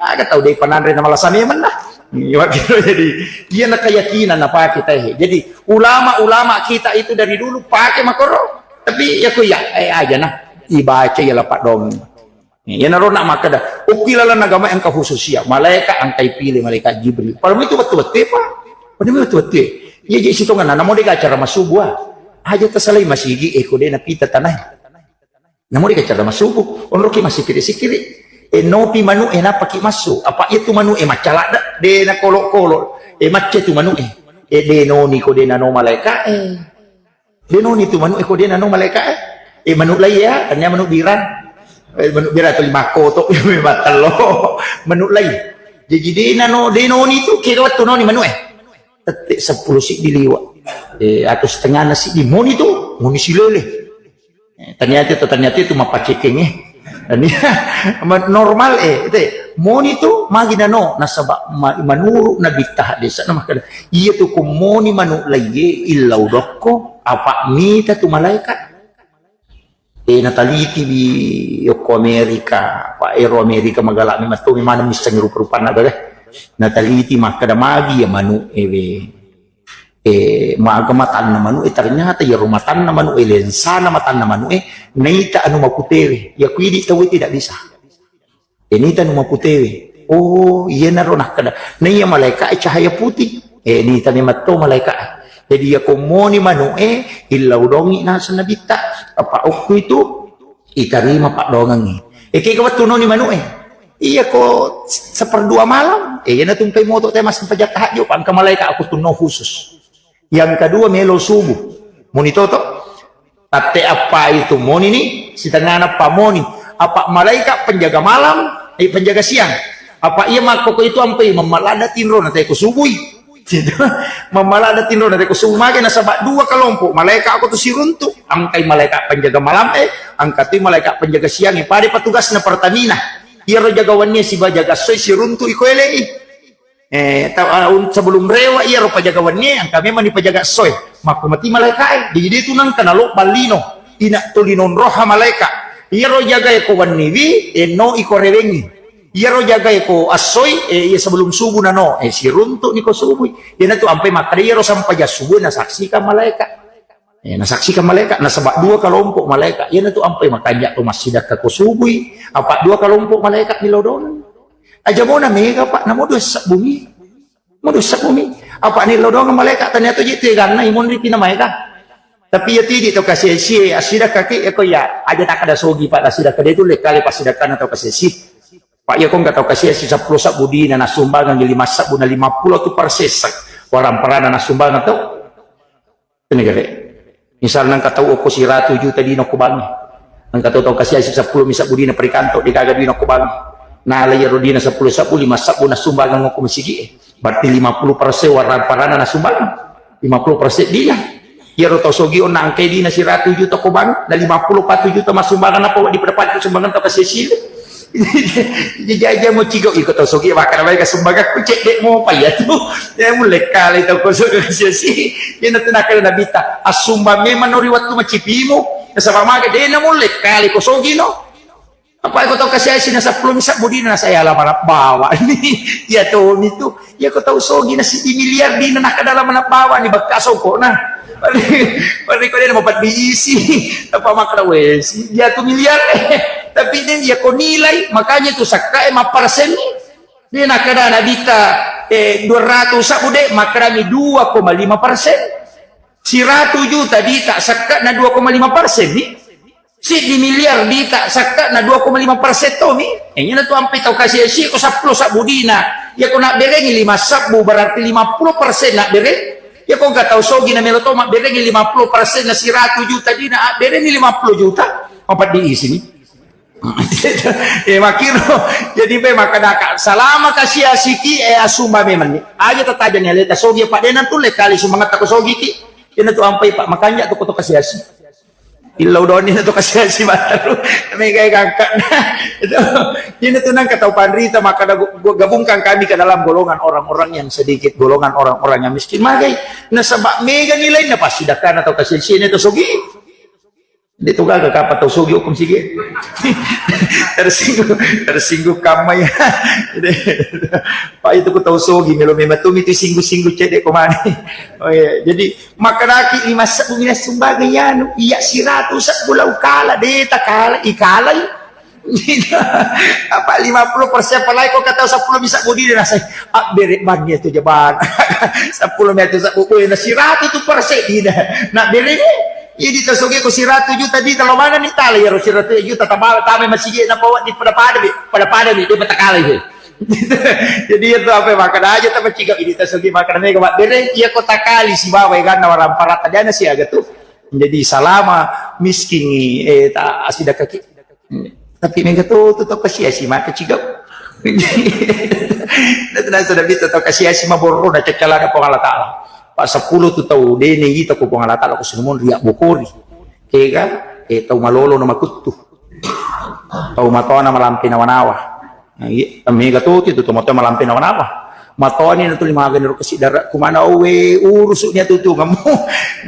Aga tau de' pananre na malasa memang dah. Iya, gitu. Jadi, iyana keyakinan napake teh. Jadi, ulama-ulama kita itu dari dulu pake makkoro. Tapi ya ku ya, eh, aja nah. Ibaca ya lapak dong. Iyanaro na makkeda, okki lalenna agama engka khususia, malaika engka ipile, malaikat Jibril. Padahal itu wettu-wettu, Pak. Padahal itu wettu-wettu. Iya, jadi sitongan, namo de' acara masubu, ah. Aja tasalai masigi, eh, ko de' napita tanai. Namo de' acara masubu, onroki masikiri-sikiri. Eh, nopi manu, eh, napaki masu. Apa itu manu, eh, macala de', de' na kolo-kolo. Eh, macce tu manu, eh. Eh, de' noni ko de' nano malaika, eh. De' noni tu manu, eh, ko de' nano malaika, eh. Eh, manu lai ya, tania manu birang. Eh, manu birang atau lima koto, matello. Manu lai. Jadi de' nano, de' noni tu, kira wettu noni manu, eh. Tette seppulo siddi liwa. Eh, atau setengahna siddi. Moni tu, moni silele. Eh, tania tu, tania tu, tu mapacekeng, eh. Tania, ma-, normal, eh, itu, eh. Moni tu, magi nano, nasaba ma-, manuru Nabi ta hadis, na makkeda, iya tu ko moni manu laiye, illau dokko, apa mita tu malaikat. Eh, nataliti bi yokko Amerika, pa ero Amerika magala memang to, memang missengi rupa-rupanna gaga. Nataliti makkeda magi ya manu, eh, we. Eh, maga matanna manu, eh, ternyata iyaro matanna manu, eh, lensana matanna manu, eh, naita anu maputewe. Ya kuidi tau tidak bisa. Eh, naita anu maputewe. Oh, iyanaro nakkeda. Naiya malaika, eh, cahaya putih. Eh, naita memang to malaika. Jadi ya ko moni manu, eh, illau dongi naseng Nabitta. Apa okku itu? Itarima paddoangengngi. Eke ke wettu noni manu e. Iya ko seperdua malam. Eh, iya natumpai moto te massempajang tahajud. Pangka malaika aku tunno khusus. Yang kedua melo subuh. Moni toto. Tatte apa itu moni ni. Sitengana apa moni. Apa malaikat penjaga malam. Eh, penjaga siang. Apa iya makkoko itu ampai mamalada tinro na teko subui. Mammalada tinro na teko subuh mage nasaba dua kelompok malaika ako tu siruntu, angkai malaika penjaga malam e, angkatui malaika penjaga siang e, pada petugasna Pertamina. Iyaro jaga wennie siba jaga soe siruntu iko elei. Eh, ta-, ah, un-, sebelum rewa iyaro pajaga wennie angka memang ni pajaga soe. Makko mati malaika e. Jadi dia tu nangka nalo ballino. Ina tuli non roha malaika. Iyaro jaga eko wenniwi, enno iko rewengi. Iyaro jaga eko assoi, eh, iya sebelum subuh nano, eh, siruntu niko subui. Iyanatu ampai makkada iyaro sampajang subuh nasaksikan malaika. Eh, nasaksikan malaika, nasaba dua kelompok malaika. Iyanatu ampai makanja to massidakka ko subui. Apa dua kelompok malaika milodong. Aja mona mega, Pak, namo dua sebumi. Mudu sebumi. Apa ni lodong malaika tania to jitu ganna imun ri pina maega. Tapi ya tidi to kasesi asida kaki eko ya aja tak ada sogi pada sida kade tu lekale pas sida kana to kasesi. Pak ya kong kata kasesi sepuluh sebbu dina na sumbangan lima sebbu na lima puluh tu persen. Warang perana na sumbangan to. Ini gare. Misalna engka tau okko siratu juta dina okko bangnge. Engka tau, tau kasi asi sepuluh mi sebbu dina perikanto, degaga dina okko bangnge. Nala iyaro dina sepuluh sebbu, lima sebbu nasumbangang okko masigi e. Berarti lima puluh persen warang parana nasumbangang. Lima puluh persen dina. Iyaro tau sogi onna angkai dina siratu juta okko bangnge, na lima puluh patu juta masumbangang apa di pada patu sumbangan tau kasi asi. Jaja mo cigo iko tau sogi makkada bae ka sumbangakku cedde mopa iya tu. Ya mulle kale tau ko sogi kasi-asi. Iyana tu nakkada Nabitta, assumbang memang no ri wettu macipimu. Nasaba maga de na mulle kale ko sogi no. Apa ko tau kasi-asi na sepuluh mi sebbu dina na saya lama bawa ni. Iya to mi tu. Iya ko tau sogi na siddi miliar dina nakkada lama bawa ni bekka soko na. Pare ko de na mapaddi isi. Apa makkada wesi. Iya tu miliar. Tapi de iya ko nilai, makanya tu sakka e mapparsen ni. De nakkada Nabitta, eh, dua ratus sebbu de, makkadami dua koma lima persen. Siratu juta dita sakka na dua koma lima persen ni. Siddi miliar dita sakka na dua koma lima persen tomi. Eh, iyana tu ampe tau kasi-asi ko sepuluh sebbu dina. Iya ko nabberengi lima sebbu berarti lima puluh persen nabbereng. Ya, ko engka tau sogi na melo to mabberengi lima puluh persen na siratu juta dina, ah, berengi lima puluh juta, mapeddi isini. Eh, makkiro, jadi pe makkadaka, salama kasiasiki, eh, asumba memang ni. Aja tatajani aleta sogi, Pak, dena tulle kali sumangata ko sogi ki. Dena tu ampai, Pak, makanja tu ko to kasiasi. Illau doni na to kasiasi baru. Mega gangka. Itu, ini tu nang kata panrita, maka ada gu-, gu-, gabungkan kami ke dalam golongan orang-orang yang sedikit, golongan orang-orang yang miskin. Magai, nasaba mega nilai na pasti dakana to kasiasi na to sogi. Dia tu gaga kapa tau sogi hukum sigi. Tersinggung, tersinggung kamma ya. Pak, itu ku tau sogi, melo memang tu itu singgung-singgung cedek komani. Oh iya, jadi Makkedaki lima sebbu mina sumbaga yanu, iya siratu sebbu lau kala, de takala, ikalai. Apa lima puluh persen palai ko kata seppulo bisa budi de nasai. Abbere banni tu jaban. Seppulo metu sebbu, na siratu tu persen dina. Na bere ni. Iya dita soge ko siratu juta dita lo mana ni tala ya siratu juta tabal tame masigi na pawa di pada-pada bi, pada-pada bi, de patakala itu. Jadi itu apa makkeda aja tama ciga ini tasogi makkeda mega mabbere iya kota kali sibawa eganna warampara tadiana siaga tu. Jadi salama miskin eh ta asidakaki. Tapi mega tu tu tau kasiasi maka ciga. Nah, sudah bitta tau kasiasi maborro na cacalana Puang Allah Taala. Pak sepuluh tu tau dene ita ko Puang Allah Taala ko sinumon riak bokori. Kega eh tau malolo na makuttu. Tau matona malampe nawa-nawa. Nah, iya, mega tu tu tu matona malampe nawa-nawa. Matoni na tuli magani ro kasi dara kumana owe urusu nia tu tu ngamu.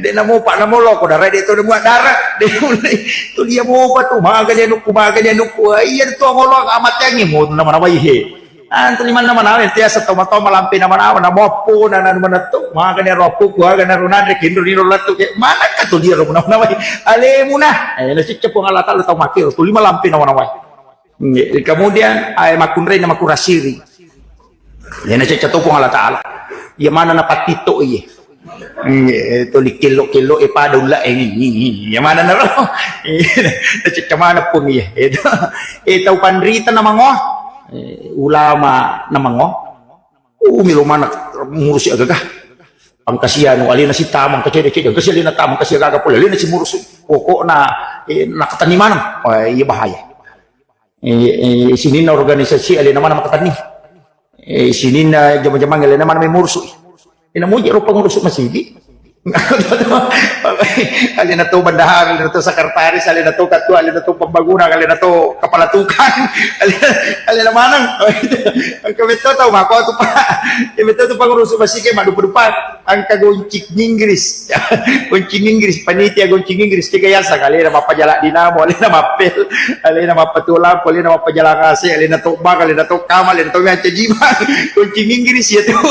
De namo pak namo loko dara de to mua dara. De mulai tu dia mo pa tu magani anu ku magani anu ku. Iya tu ngolo amatengi mo tu nama-nama ihe. Antu limanna manawa tiasa tau matau malampe na manawa na moppo na nanu manetto magani roppo ku aga na runanre kinro rino lettu ke mana ka tu dia ro manawa. Alemuna eh na cicca Puang Allah Taala tau makiro tu lima lampe na manawa. Kemudian eh makunrena makurasiri. Ya na cicca tu Puang Allah Taala. Ya mana na patito iye. Iya, tuli kello-kello e pada ulla e. Iya mana na ro. Iya, na cicca mana pun iya. Itu. Eh tau panrita na mangoa. Eh, ulama na mangoa. Uh, melo mana murusi agaga. Angkasi anu alena si tamang kecede-cede, angkasi alena tamang kasi agaga pole alena si murusu. Pokokna eh, nakatani maneng. Oh, iya bahaya. Eh, eh, sininna organisasi alena mana makatani. Eh, sininna jama-jamang alena mana mai murusu. Ina muji rupa ngurusu masigi. Alena to bendahara, alena to sekretaris, alena to ketua, alena to pembangunan, alena to kepala tukang, alena, alena maneng. Engka metto tau mako tu, Pak. Ya metto tu pengurus masigi maddupa-dupa. Engka goncing Inggris. Goncing Inggris, panitia goncing Inggris, tiga yasa alena mappajala dinamo, alena mappel, alena mappatua lampu, alena mappajala A C, alena to bang, alena to kamar, alena to mancaji bang. Goncing Inggris ya tu.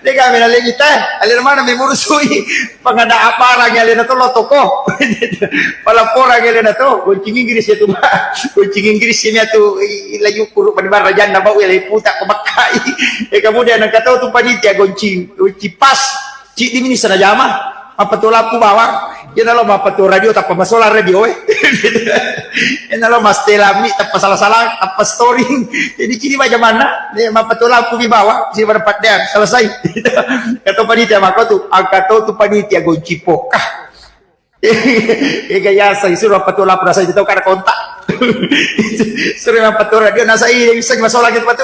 Dega mena lagi teh, alena mana memurusui. Pengada apa orang alena to lo toko. Palaporan alena to, goncing Inggris ya tu. Goncing Inggris ini tu, i-, i-, laju kuru pada rajanna bau ya putak ke Mekah. Eh, kemudian engka to tu panitia goncing, goncing pas. Ciddi mini sana jama, mappatua lampu bawang. Iya nalo mappatua radio tappa masola radio eh. Iya nalo mastela mi tappa salah-salah, tappa storing. Jadi cini baja mana? Nih mappatua lampu mi bawang, si pada padang selesai. Kata panitia mako tu, angka to tu panitia goncing pokah. Ega yasa isuro mappatua lampu rasa itu tau kada kontak. Suri mappatua radio nasa iya bisa masola gitu patu.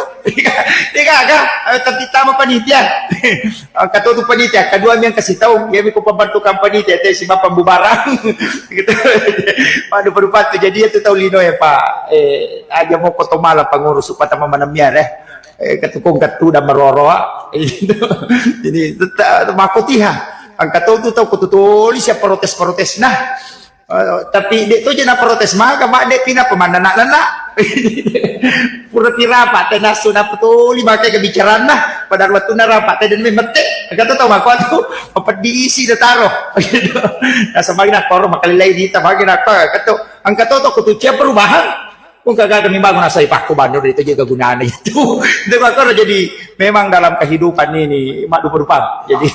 Ega aga, tapi tama panitia. Angka to tu panitia, kedua mi yang kasih tahu, ya mi ko pembantu kampanye tete si bapak bubarang. Gitu. Waduh, pada patu jadi itu tahu lino ya, Pak. Eh, aja mau koto malah pengurus supaya teman mana miar eh. Eh, ketukung ketu dan meroroa. Jadi tetap mako tiha. Angka to tu tau ko tu toli siap protes-protes nah. Eh, tapi dek tu je na protes maka mak dek pina pemanna nak nak. Pura pi rapat teh nasu na petuli makai kebicaraan nah. Pada waktu na rapat teh dan meh mete. Kata tau mako tu apa diisi dah taruh. Gitu. Nah, semakin nak koro makalilai di ta makin nak kau kata angka to tu kutu cia perubahan. Pun kagak kami bangun asai pakku bandur itu juga gunanya itu. Itu mako jadi memang dalam kehidupan ini mak dupa-dupa. Jadi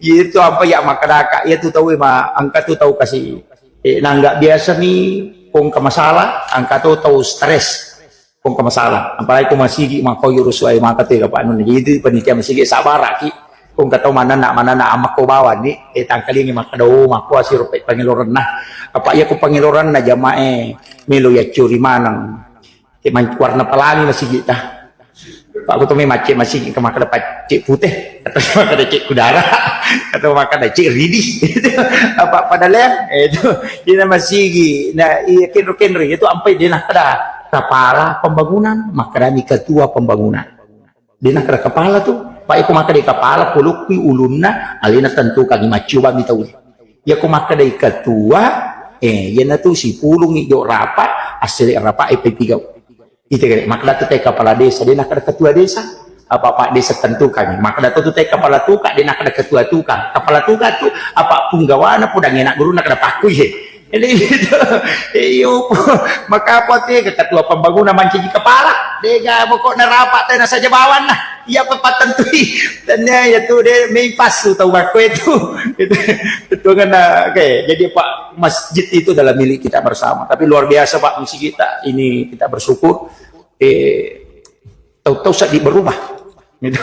itu apa ya makadaka itu tahu ma angka tu tahu kasih eh, nah nggak biasa nih kong ke masalah angka tu tahu stres kong ke masalah apalagi kong masigi mako yurus wae maka tega pak nun jadi itu panitia masigi sabar aki Ko engka tau manenna, manenna amakko bawang ni, eh, tangkalingi makkeda, "Oh, makko asiro pe pangelorenna." Apa iya ko pangelorenna jamae melo yaccuri maneng. Eh, man-, warna pelangi masigi'ta. Pak, ko to me macce masigi ke makkeda pacce pute, atau makkeda cek kudara, atau makkeda cek ridi. Apa pada lea? Eh, itu, ina masigi. Nah, iya kenro-kenro, itu ampai de nakkeda kepala pembangunan, makkedani ketua pembangunan. De nakkeda kepala tu, Pak, iko makkeda kepala, polokki ulunna, alena tentukangi maccoba mi tau. Iya ko makkeda ketua, eh, iyana tu sipulungi jo rapat, assele rapat, eh, pepigau. Ite gare, makkeda tu te kepala desa, de nakkeda ketua desa. Apa pak desa tentukangi. Makkeda tu te kepala tukang, de nakkeda ketua tukang. Kepala tukang tu, apa punggawana podang enak guru nakkeda pakkui he. Jadi gitu. Iyo, maka apa te ketua pembangunan mancaji kepala. Dega pokoknya rapat tena saja bawanna. Iya, apa patentui. Tania ya tu de mei passu tau makko itu. Itu, itu kan, oke. Jadi pak, masjid itu adalah milik kita bersama. Tapi luar biasa pak, masjid kita ini kita bersyukur. Eh, tau-tau seddi berubah. Gitu.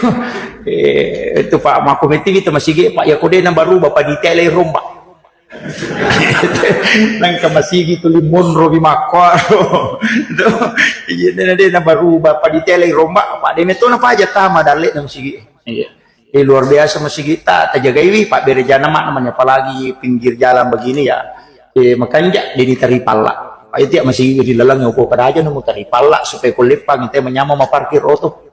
Eh, itu pak, makko meti kita masigi pak, ya kode na berubah, panitia lai romba. Nangka masigi tu limonro bi makko. Itu, iya, de na berubah, panitia lai romba, pak, de metona paja tama dalle na masigi. Iya. Eh, luar biasa masigi ta, tajagaiwi, pak, bere jana mak namanya, apalagi pinggir jalan begini ya. Eh, makanja deni tari palla. Pak, itu ya masigi di lalang ya, ko kada aja nemu tari palla supaya ko leppang, ite manyameng maparkir oto.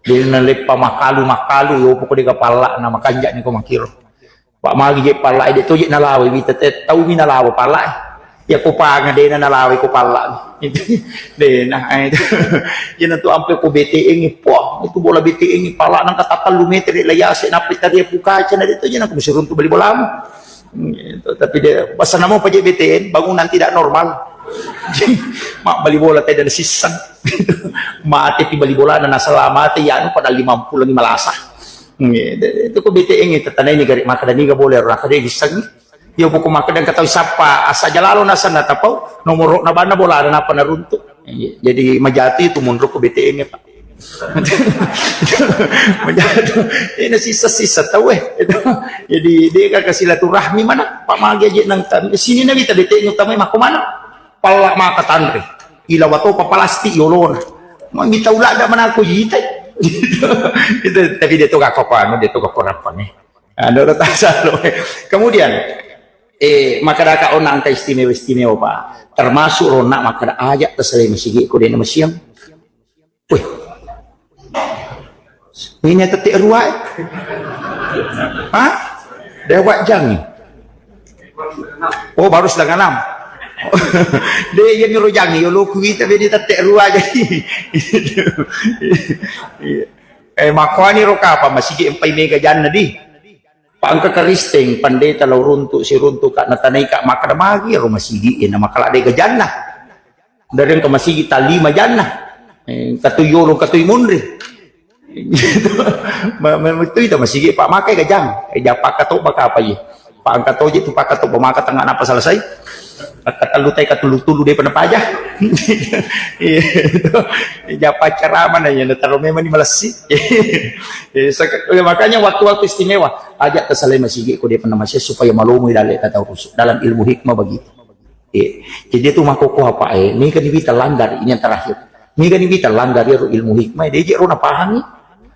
Deni na leppa makalu, makalu, yo poko dega palla na makanja ni ko makiro. Pak, magi je palla, de to je nalawa, wita te tau mi nalawa palla. Ya ko panga dena nalawa ko palla. Dena, eh, itu. Iyana tu ampe ko B T N, poh, itu bola B T N, palla nang kata tellu meter, la yase, nape tadi pukaca, na de to je nang ko masiruntu bali bolamu. Gitu. Tapi dia, pasal nama paje B T N, bangunan tidak normal. Mak bali bola tidak ada sisang. Mate pi bali bola, na salamate, ya anu pada lima puluh lagi malasa. Gitu. Itu ko B T N itu tanah ini gari, maka dan ini boleh orang kada sisang. Ya pokok maka dan ketahui siapa, asa jalalo nasa na tapau, nomor na bana bola ada napa naruntuk. Iya, jadi majati itu mundur ke B T N ya, Pak. Majati. Ini sisa-sisa tahu eh. Itu. Jadi dia kan ke silaturahmi mana? Pak magi aja nang tan-, sini nabi tadi B T N utama mako mana? Pala maka tanri. Ila wato pa plastik yolona. Mau minta ulah ada mana aku jitai. Itu, tapi dia tuh gak kok anu, dia tuh gak kok apa nih. Anu, rata salo. Kemudian, eh, maka daka ona angka istimewa-istimewa, Pak. Termasuk rona maka da ajak tesalai masigi ko dena masiang. Wih. Ini tette rua, eh. Hah? Dewak jang. Oh, baru setengah enam. Deh, iya nyuruh jang, yo lo kuita bedi tette rua jadi. Iya. Eh, makoani ro kapa masigi empai mega janna di. Pa engka Karisteng, pandeta lao runtu, siruntu ka, natanai ka, makkeda magi ro masigi e, na makala de gajanna. Dari engka masigi ta lima janna. Eh, katui yolo, katui munri. Gitu. Ma-, ma-, itu ita masigi, Pak, makai gajang. Eh, japa ka to baka apa ye? Pa engka toje tu paka to maka tengah napa selesai. Katellu tai katulu-tulu de pernah paja. Iya, itu. Japa ceramah nanya, na taro memang ni malessi. Iya, sek-, ya, makanya waktu-waktu istimewa, ajak tesalai masigi ko de pernah masih supaya malomoi dalam kata rusuh. Dalam ilmu hikmah begitu. Iya. Jadi itu makoko apa, eh, ini kan kita langgar, ini yang terakhir. Ini kan kita langgar ya ilmu hikmah, dia je ro napahangi.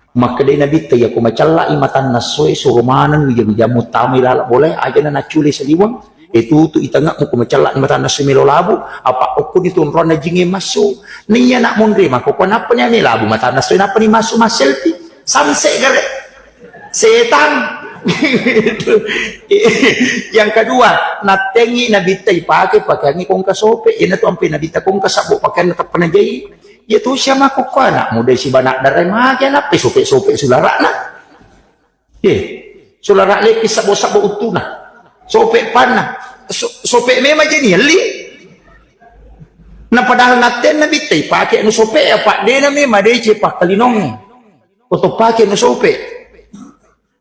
Makkedai Nabitta, "Iyako macalla'i matanna essoe, suro maneng wija-wija muttamai laleng bolae, ajana naccule saliweng, e, tutu i tange'mu ko macalla'i matanna essoe melo labu, apa okkoni tu onroanna jingnge massu. Naiya nak monri mako, ko nappani ame labu matanna essoe, nappani massu masselfie, sunset gare. Setan." Yang kedua, nattengi Nabitta ipake pakeangngi kongka sope, iyanatu ampe Nabitta kongka sabbo pakeanna tappa najai. Iya tu sia makkukku anak muda sibawa anak dara magi nappai sope-sope sulara'na. Eh, sulara' leppi sabbo-sabbo uttuna. Sope panna. So-, sope memang jadi elli. Na padahal nattenna Nabitta ipake anu sope apa dena memang dece pakkalinongnge. Koto pake anu sope.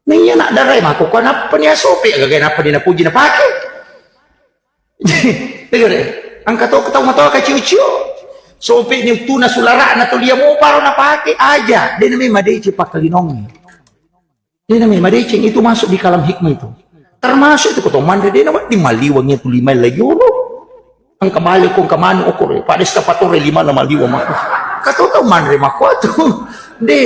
Naiya anak dara makkukku nappani asope, gaga nappani napuji napake. Tegere, engka to tau matoa kaciu-ciu. Sope ni uttuna sulara'na to lia moparo napake aja. Dena memang dece pakkalinongnge. Dena memang madeceng itu masuk di kalam hikmah itu. Termasuk itu ko to manre dena wedding maliwang itu lima la yolo. Engka bale ko engka manu okoro. Pada sta patore lima na maliwang mako. Kato tau manre mako tu. De.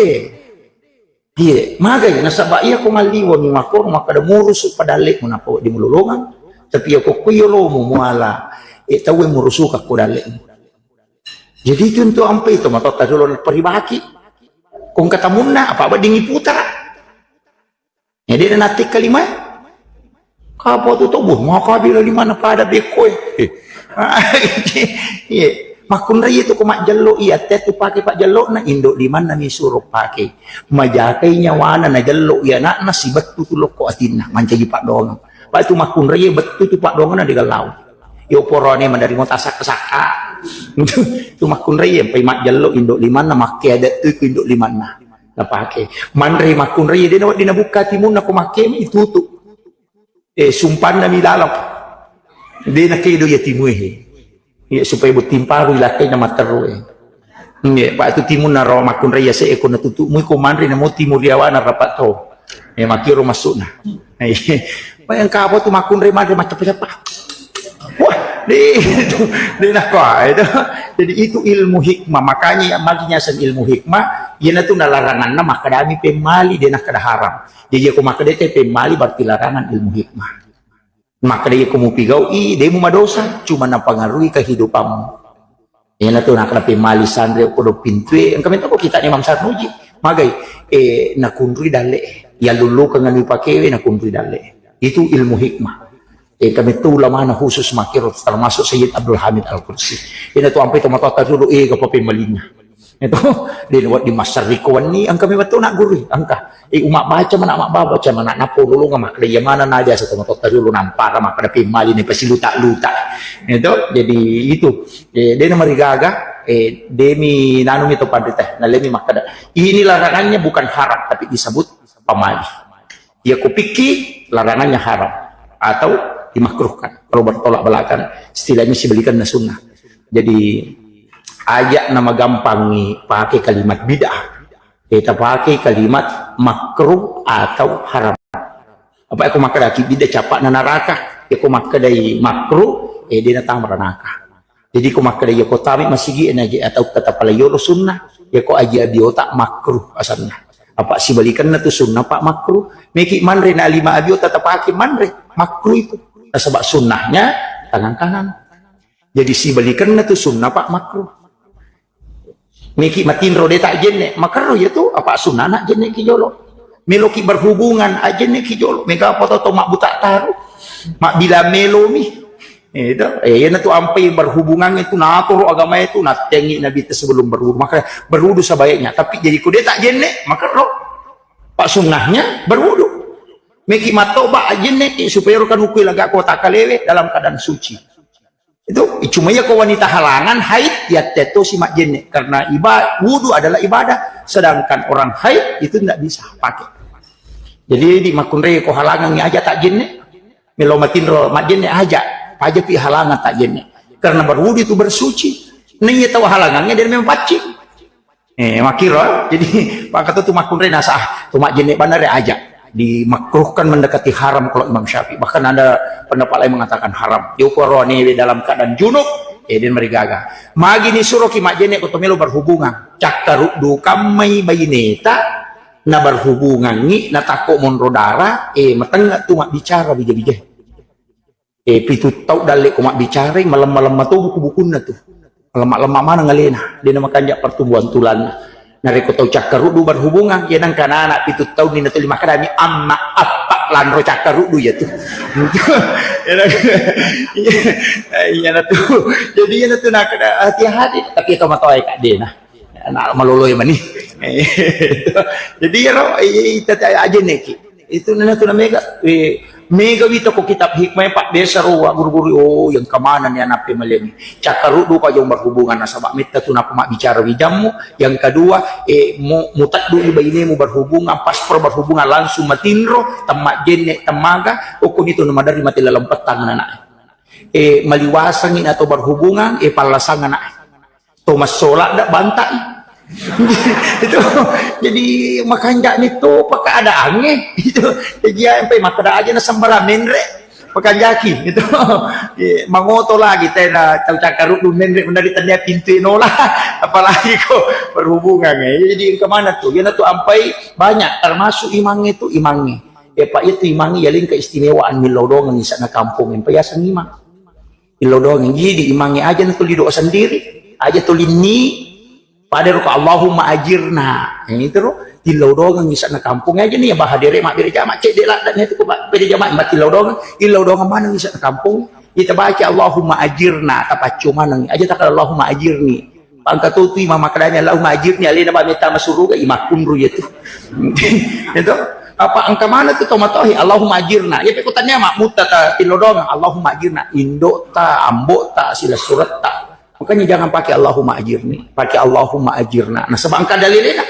Iya, magai nasaba iya ko malliwang mako maka da murusu padalle mu napa di mulolongang. Tapi iya ko kuyo lomu muala. E tau murusu ka ko dalle. Jadi itu untuk ampe itu matotta dulu peribaki. Kong katamunna apa wedding iputara. Jadi na natik kalima. Kapo tu tobu, maka bila lima na pada beko e. Iya. Makkunrai itu ko majjello iya te tu pake pajjello na indo limanna mi suro pake. Majakai nyawana na jello iya anakna sibettu tu lokko atinna mancaji paddoangeng. Pak tu makkunrai bettu tu paddoangeng na digallau. Yo porone mandarimo tasakka-sakka. Tu makkunrai pai majjello indo limanna makke adat tu indo limanna. Napake. Manre makkunrai dena wedding nabukka timunna ko makkemi itutu. Eh, sumpanna mi laleng. De nakedo iya timue he. Iya, supaya botting paru ilakai na matteru e. Iya, pak tu timunna ro makkunrai iya se ko natutu mui ko manre na mo timu riawana rapat to. Eh, makiro masukna. Iya. Pak yang kapo tu makkunrai manre macapa-capa. Wah, de itu, de nakko itu. Jadi itu ilmu hikmah. Makanya yang maginya sen ilmu hikmah, iya tu nalaranganna makkadami pemmali de nakkada haram. Jadi iya ko makkeda te pemmali berarti larangan ilmu hikmah. Makkeda iya ko mupigau'i, de mu madosa, cuma napengaruhi kehidupanmu. Iyana tu nakkeda pemmali sanre ko do pintue, engka metto ko kita Imam Sarnuji. Magai, eh, nakunrui dalle, ya lulukeng anu pakewe nakunrui dalle. Itu ilmu hikmah. Eh, kami tu ulamana khusus makiro termasuk Sayyid Abdul Hamid Al-Qudsi. Iyana tu ampe to matotta dulu, eh, kapa pemmalinna. Itu, de wedding massariko wenni, engka memang tu nak guru, engka. Eh, umat baca mana, mak baca mana, napo dulu nggak makkeda iya mana na biasa tu matotta dulu nampara makkeda pemmali ne pasiluta-luta. Itu, jadi itu. Eh, de namarigaga, eh, demi nanu mi to panrita, nalemi makkeda. Ini larangannya bukan haram, tapi disebut pamali. Iya ko pikki larangannya haram atau dimakruhkan. Kalau bertolak belakang, istilahnya sibalikanna sunnah. Jadi, aja nama gampangi pakai kalimat bid'ah. Kita pakai kalimat makruh atau haram. Apa aku makkeda ki bid'ah capa na naraka. Ya ko makkedai makruh, eh, de natama ranaka. Jadi ko makkeda iya ko tami masigi na je atau kata pala yolo sunnah, ya ko aji abiota makruh asanna. Apa sibalikanna tu sunnah pak makruh. Meki manre na lima abiota tapake manre makruh itu. Nasaba sunnahnya tangan kanan. Jadi sibalikanna tu sunnah pak makruh. Meki matinro de tak jenne makarro ya tu apa sunnah nak jenne ki jolo. Meloki berhubungan ajenne ki jolo. Mega apa to mak buta taru. Mak bila melomi. Itu, eh, iyana tu ampai berhubungan itu natoro agama itu natengi Nabi itu sebelum berwudu. Maka berwudu sebaiknya. Tapi jadi ko de tak jenne, maka ro. Pak sunnahnya berwudu. Meki matoba jenne ki supaya ro kan ukui laga kota kalewe dalam keadaan suci. Itu cuma ya ko wanita halangan haid ya teto si mak jenne karena iba wudu adalah ibadah. Sedangkan orang haid itu tidak bisa pakai. Jadi di makunre ko halangan aja tak jenne. Melo matinro majjenne aja, paja pi halangan tak jenne. Karena berwudu itu bersuci. Nah, iya tahu halangannya dia memang paccing. Eh, makiro, jadi maka tu makunre nasa, tu majjenne banare aja. Dimakruhkan mendekati haram kalau Imam Syafi'i. Bahkan ada pendapat lain mengatakan haram. Yo poro ni dalam keadaan junub, eh, dia merigaga. Magi ni suruh ki majjenne ko to melo berhubungan. Cakkaruddu kammai baineta, na berhubungangi, na takko monro dara, eh, matengnga tu mabbicara bija-bija. Eh, pitu tau dalle ko mabbicarai, malemma-lemma to buku-bukunna tu. Malemma-lemma maneng alena, de na makanja pertumbuhan tulanna. Narekko tau cakkaruddu berhubungan, ya nang kanana pitu taunni na tuli makadami amma appa lanro cakkaruddu ya tu. Iya na tu. Jadi iya na tu nak hati-hati, tapi to matoa ka de na. Anak maloloe mani. Jadi iyaro, eh, tata ajenneki. Itu nana tu na mega, eh, mega wito ko kitab hikmah, Pak, biasa ro wa guru-guru, oh, yang kemana nih anak pemalen. Cakkaruddu ka jong berhubungan nasaba metta tu napa mabbicara wijammu. Yang kedua, eh, mu, mutaddu ni bainemu berhubungan, pas pro berhubungan langsung matinro, temma jenne, temmaga, okko ni tu na madari mati laleng pettang anak. Eh, maliwasangi atau berhubungan, eh, pallasang anak. To massola da bantai. Itu jadi makanja' ni tu keadaannya itu. Jadi ya sampai makkeda aja na sembarang menre' makanjaki itu. Mangoto lagi tena tau cakkaruddu menre' menari tania pintu inola, apalagi ko perhubungan. Jadi kemana tu? Yana tu ampai banyak, termasuk imang itu imangnya. Ya, Pak, itu imang ya lingka istimewaan millau dongan isana kampung yang payasang imang. Illau doang. Jadi imangnge aja na tuli doa sendiri, aja tuli ni pada ruka Allahumma ajirna. Ini terus tillau doang isana kampung aja nih, bah hadere mabbere jama, cek de ladda ni tu, bah bere jama, bah tillau doang, illau doang mana isana kampung. Kita baca Allahumma ajirna, tapaccu maneng aja, takal Allahumma ajirni. Pangka tu tu imang makkedanya Allahumma ajirni, alena ba metta masuruga, imakkunru ya tu. Itu apa engka mana tu tomatohi Allahumma ajirna. Ya pekutanya mak mutta ta tillau doang Allahumma ajirna. Indo ta, ambo ta, sila surat ta. Makanya jangan pakai Allahumma ajirni, pakai Allahumma ajirna. Nah, sebab engka dalilnya.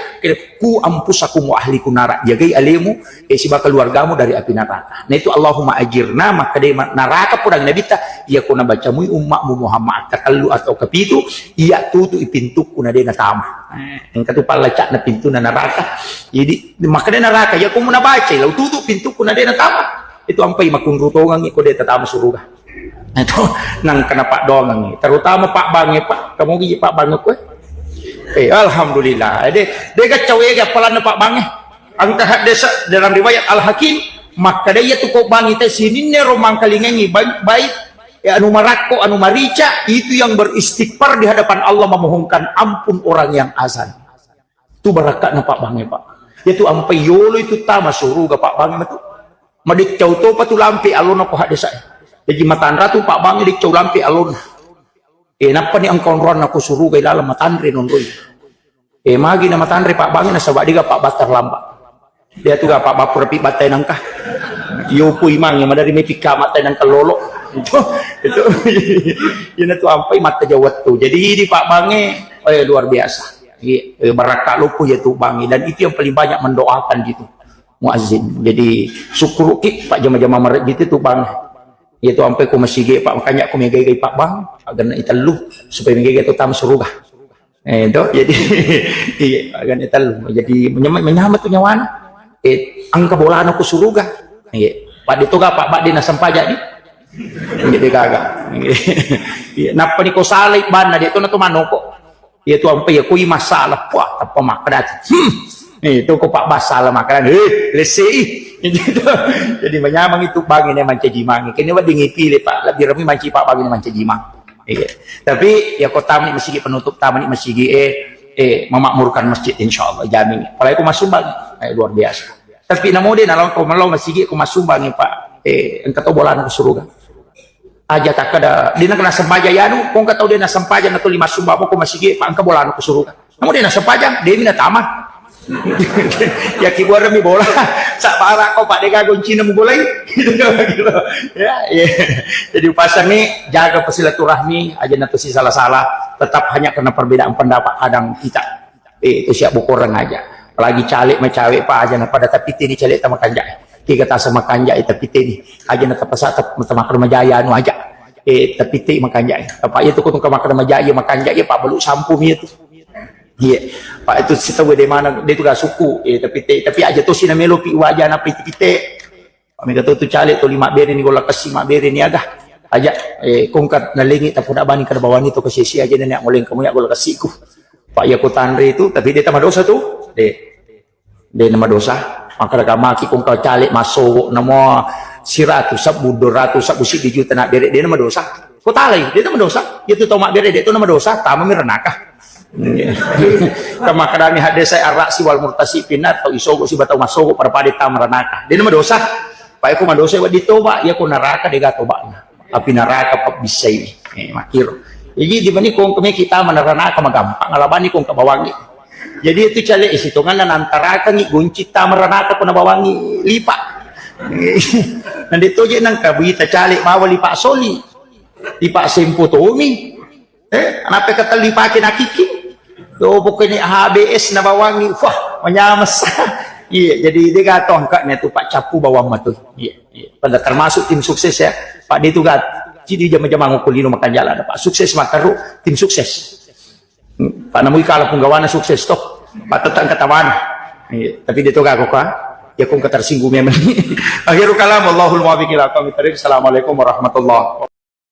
Ku anfusakum wa ahlikum nara. Jagai alemu, eh, siba keluargamu dari api neraka. Nah, itu Allahumma ajirna, maka dia ma-, neraka pun Nabi ta, ya kuna bacamui ummakmu Muhammad, katellu atau kepitu, iya tutu pintukku na dena tama. Eh, engka tu pallacakna pintuna neraka. Jadi, maka dia neraka, ya kumuna baca, lau tutu pintukku na dena tama. Itu ampai makunrutongan ko dia tatama suruga. Itu nang kena pak doangan, terutama pak bange, pak. Kamu gigi pak bange kue. Eh, alhamdulillah. Eh, de, de gacawe ga palanna pak bange. Angka hadis dalam riwayat Al Hakim, maka dia tu kok bangi te sininne ro mangkalingengi baik, baik, ya, anu marakko, anu marica, itu yang beristighfar di hadapan Allah, memohonkan ampun orang yang azan. Tu barakatna pak bange, pak. Ya tu ampai yolo itu tama suruga pak bange matu. Madeccau topa tu lampe alona ko haddesae. Jadi matanra tu pak bange deccau lampe alona. Eh, nappa ni engka onroanna ko suruga ilalang matanre nonroi. Eh, magi na matanre pak bange nasaba dega pak battar lamba. Dia tu ga pak bapura pi battai nangka. Yopu imang yang madari mepi kama tai nangka lolo. Itu, itu, ina tu ampai mata jawat tu. Jadi di pak bange, eh, luar biasa. Iya, eh, barakka loppo ya tu bange. Dan itu yang paling banyak mendoakan gitu. Muazzin. Jadi, syukuruki, pak jama-jama mare gitu tu bange. Iya tu ampai ko masigi, pak, makanya ko megai-gai pak bang, agak na itellu, supaya megai-gai tu tama suruga. Eh, to, jadi, iya, agak na itellu. Jadi, menyama-, menyama tu nyawana. Eh, engka bolana ko suruga. Iya. Pak, di toga, pak, pak, di nasempajang ni. Jadi gaga. Iya, nappa ni ko salai banna, dia tu na tu manoko. Iya tu ampai ya kui masalah, wah, tappa makkeda. Hmm. Eh, itu ko pak masalah makkeda, eh, lesse i. Gitu. Jadi menyamang itu bangi ne mancaji mangi. Kene wedding ipile, pak, lebih remi manci pak bangi ne mancaji mang. Iya. Tapi ya ko tamani masigi penutup, tamani masigi, eh, eh, memakmurkan masjid, insya Allah jamin. Apalagi ko masumbang, eh, luar biasa. Tapi namo de nalong ko melong masigi ko masumbang, pak, eh, engka to bolana ko suruga. Aja takkeda, de na kena sempajang yanu, ko engka tau de na sempajang na tuli massumba moko masigi, pa engka bolana ko suruga. Namo de na sempajang, de mi na tama. Ya kibuareng mi bola. Sabara ko pak de gaga goncina mu bolai. Ya, ya. Jadi pasang ni jaga silaturahmi, aja na tosi salah-salah. Tetap hanya karena perbedaan pendapat kadang kita. Eh, itu siap bukoreng aja. Apalagi caleg ma cawe pak aja na pada tapi tini caleg tama kanjak. Tiga tasa makanja, eh, tapi tini. Aja na tapasa tap-, tama kerma jaya anu aja. Eh, tapi ti makanja. Apa itu kutungka makan majaya makanja ya pak beluk sampung itu. Iya. Pak itu sita de mana de tu ga suku. Eh, tapi ti, tapi aja tu sina melo pi waja na piti pite. Mega to tu caleg to lima bere ni gola kessi ma bere ni aga. Aja, eh, kongkat nalengi tapuna bani kada bawani to kesesi aja nenek ngoleng kamu ya gola kessiku. Pak ya ko tanre itu, tapi de tama dosa tu. De. De nama dosa. Maka maki kongka caleg masuk nama siratu sabu dua ratu sabu sidi juta na bere de nama dosa. Ko talai, de nama dosa. Itu to ma bere de to nama dosa, tama mi ranaka. Kama kadami hadde saya arak siwal murtasi pinar tau isogo si batau masogo pada pada tama ranaka. De nama dosa. Pak ya ko madosa wadi toba, ya ko naraka de ga toba. Api naraka pabbissai. Eh, makiro. Jadi di mani kong kemi kita mana ranaka magampang, alabani kong kabawangi. Jadi itu caleg isi tongan nan antarakangi gunci tama ranaka ko nabawangi lipa. Nanti toje nang kabita caleg bawa lipa soli. Lipa sempo tomi. Eh, kenapa kata lipa kena kiki? Oh, pokoknya H B S nabawangi. Wah, menyamas. Iya, jadi dia gato angkatnya tu pak capu bawang matu. Iya, iya. Pada termasuk tim sukses ya. Pak dia tu gat. Jadi jama-jama ngukulino makan jalan. Pak sukses makaru tim sukses. Pak namui kala punggawana sukses toh. Pak tetap engka tamana. Iya, tapi dia toga kok, ah. Ya kok engka tersinggung memang. Akhirul kalam, Allahul muwaffiq ila aqwamit thariq. Assalamualaikum warahmatullahi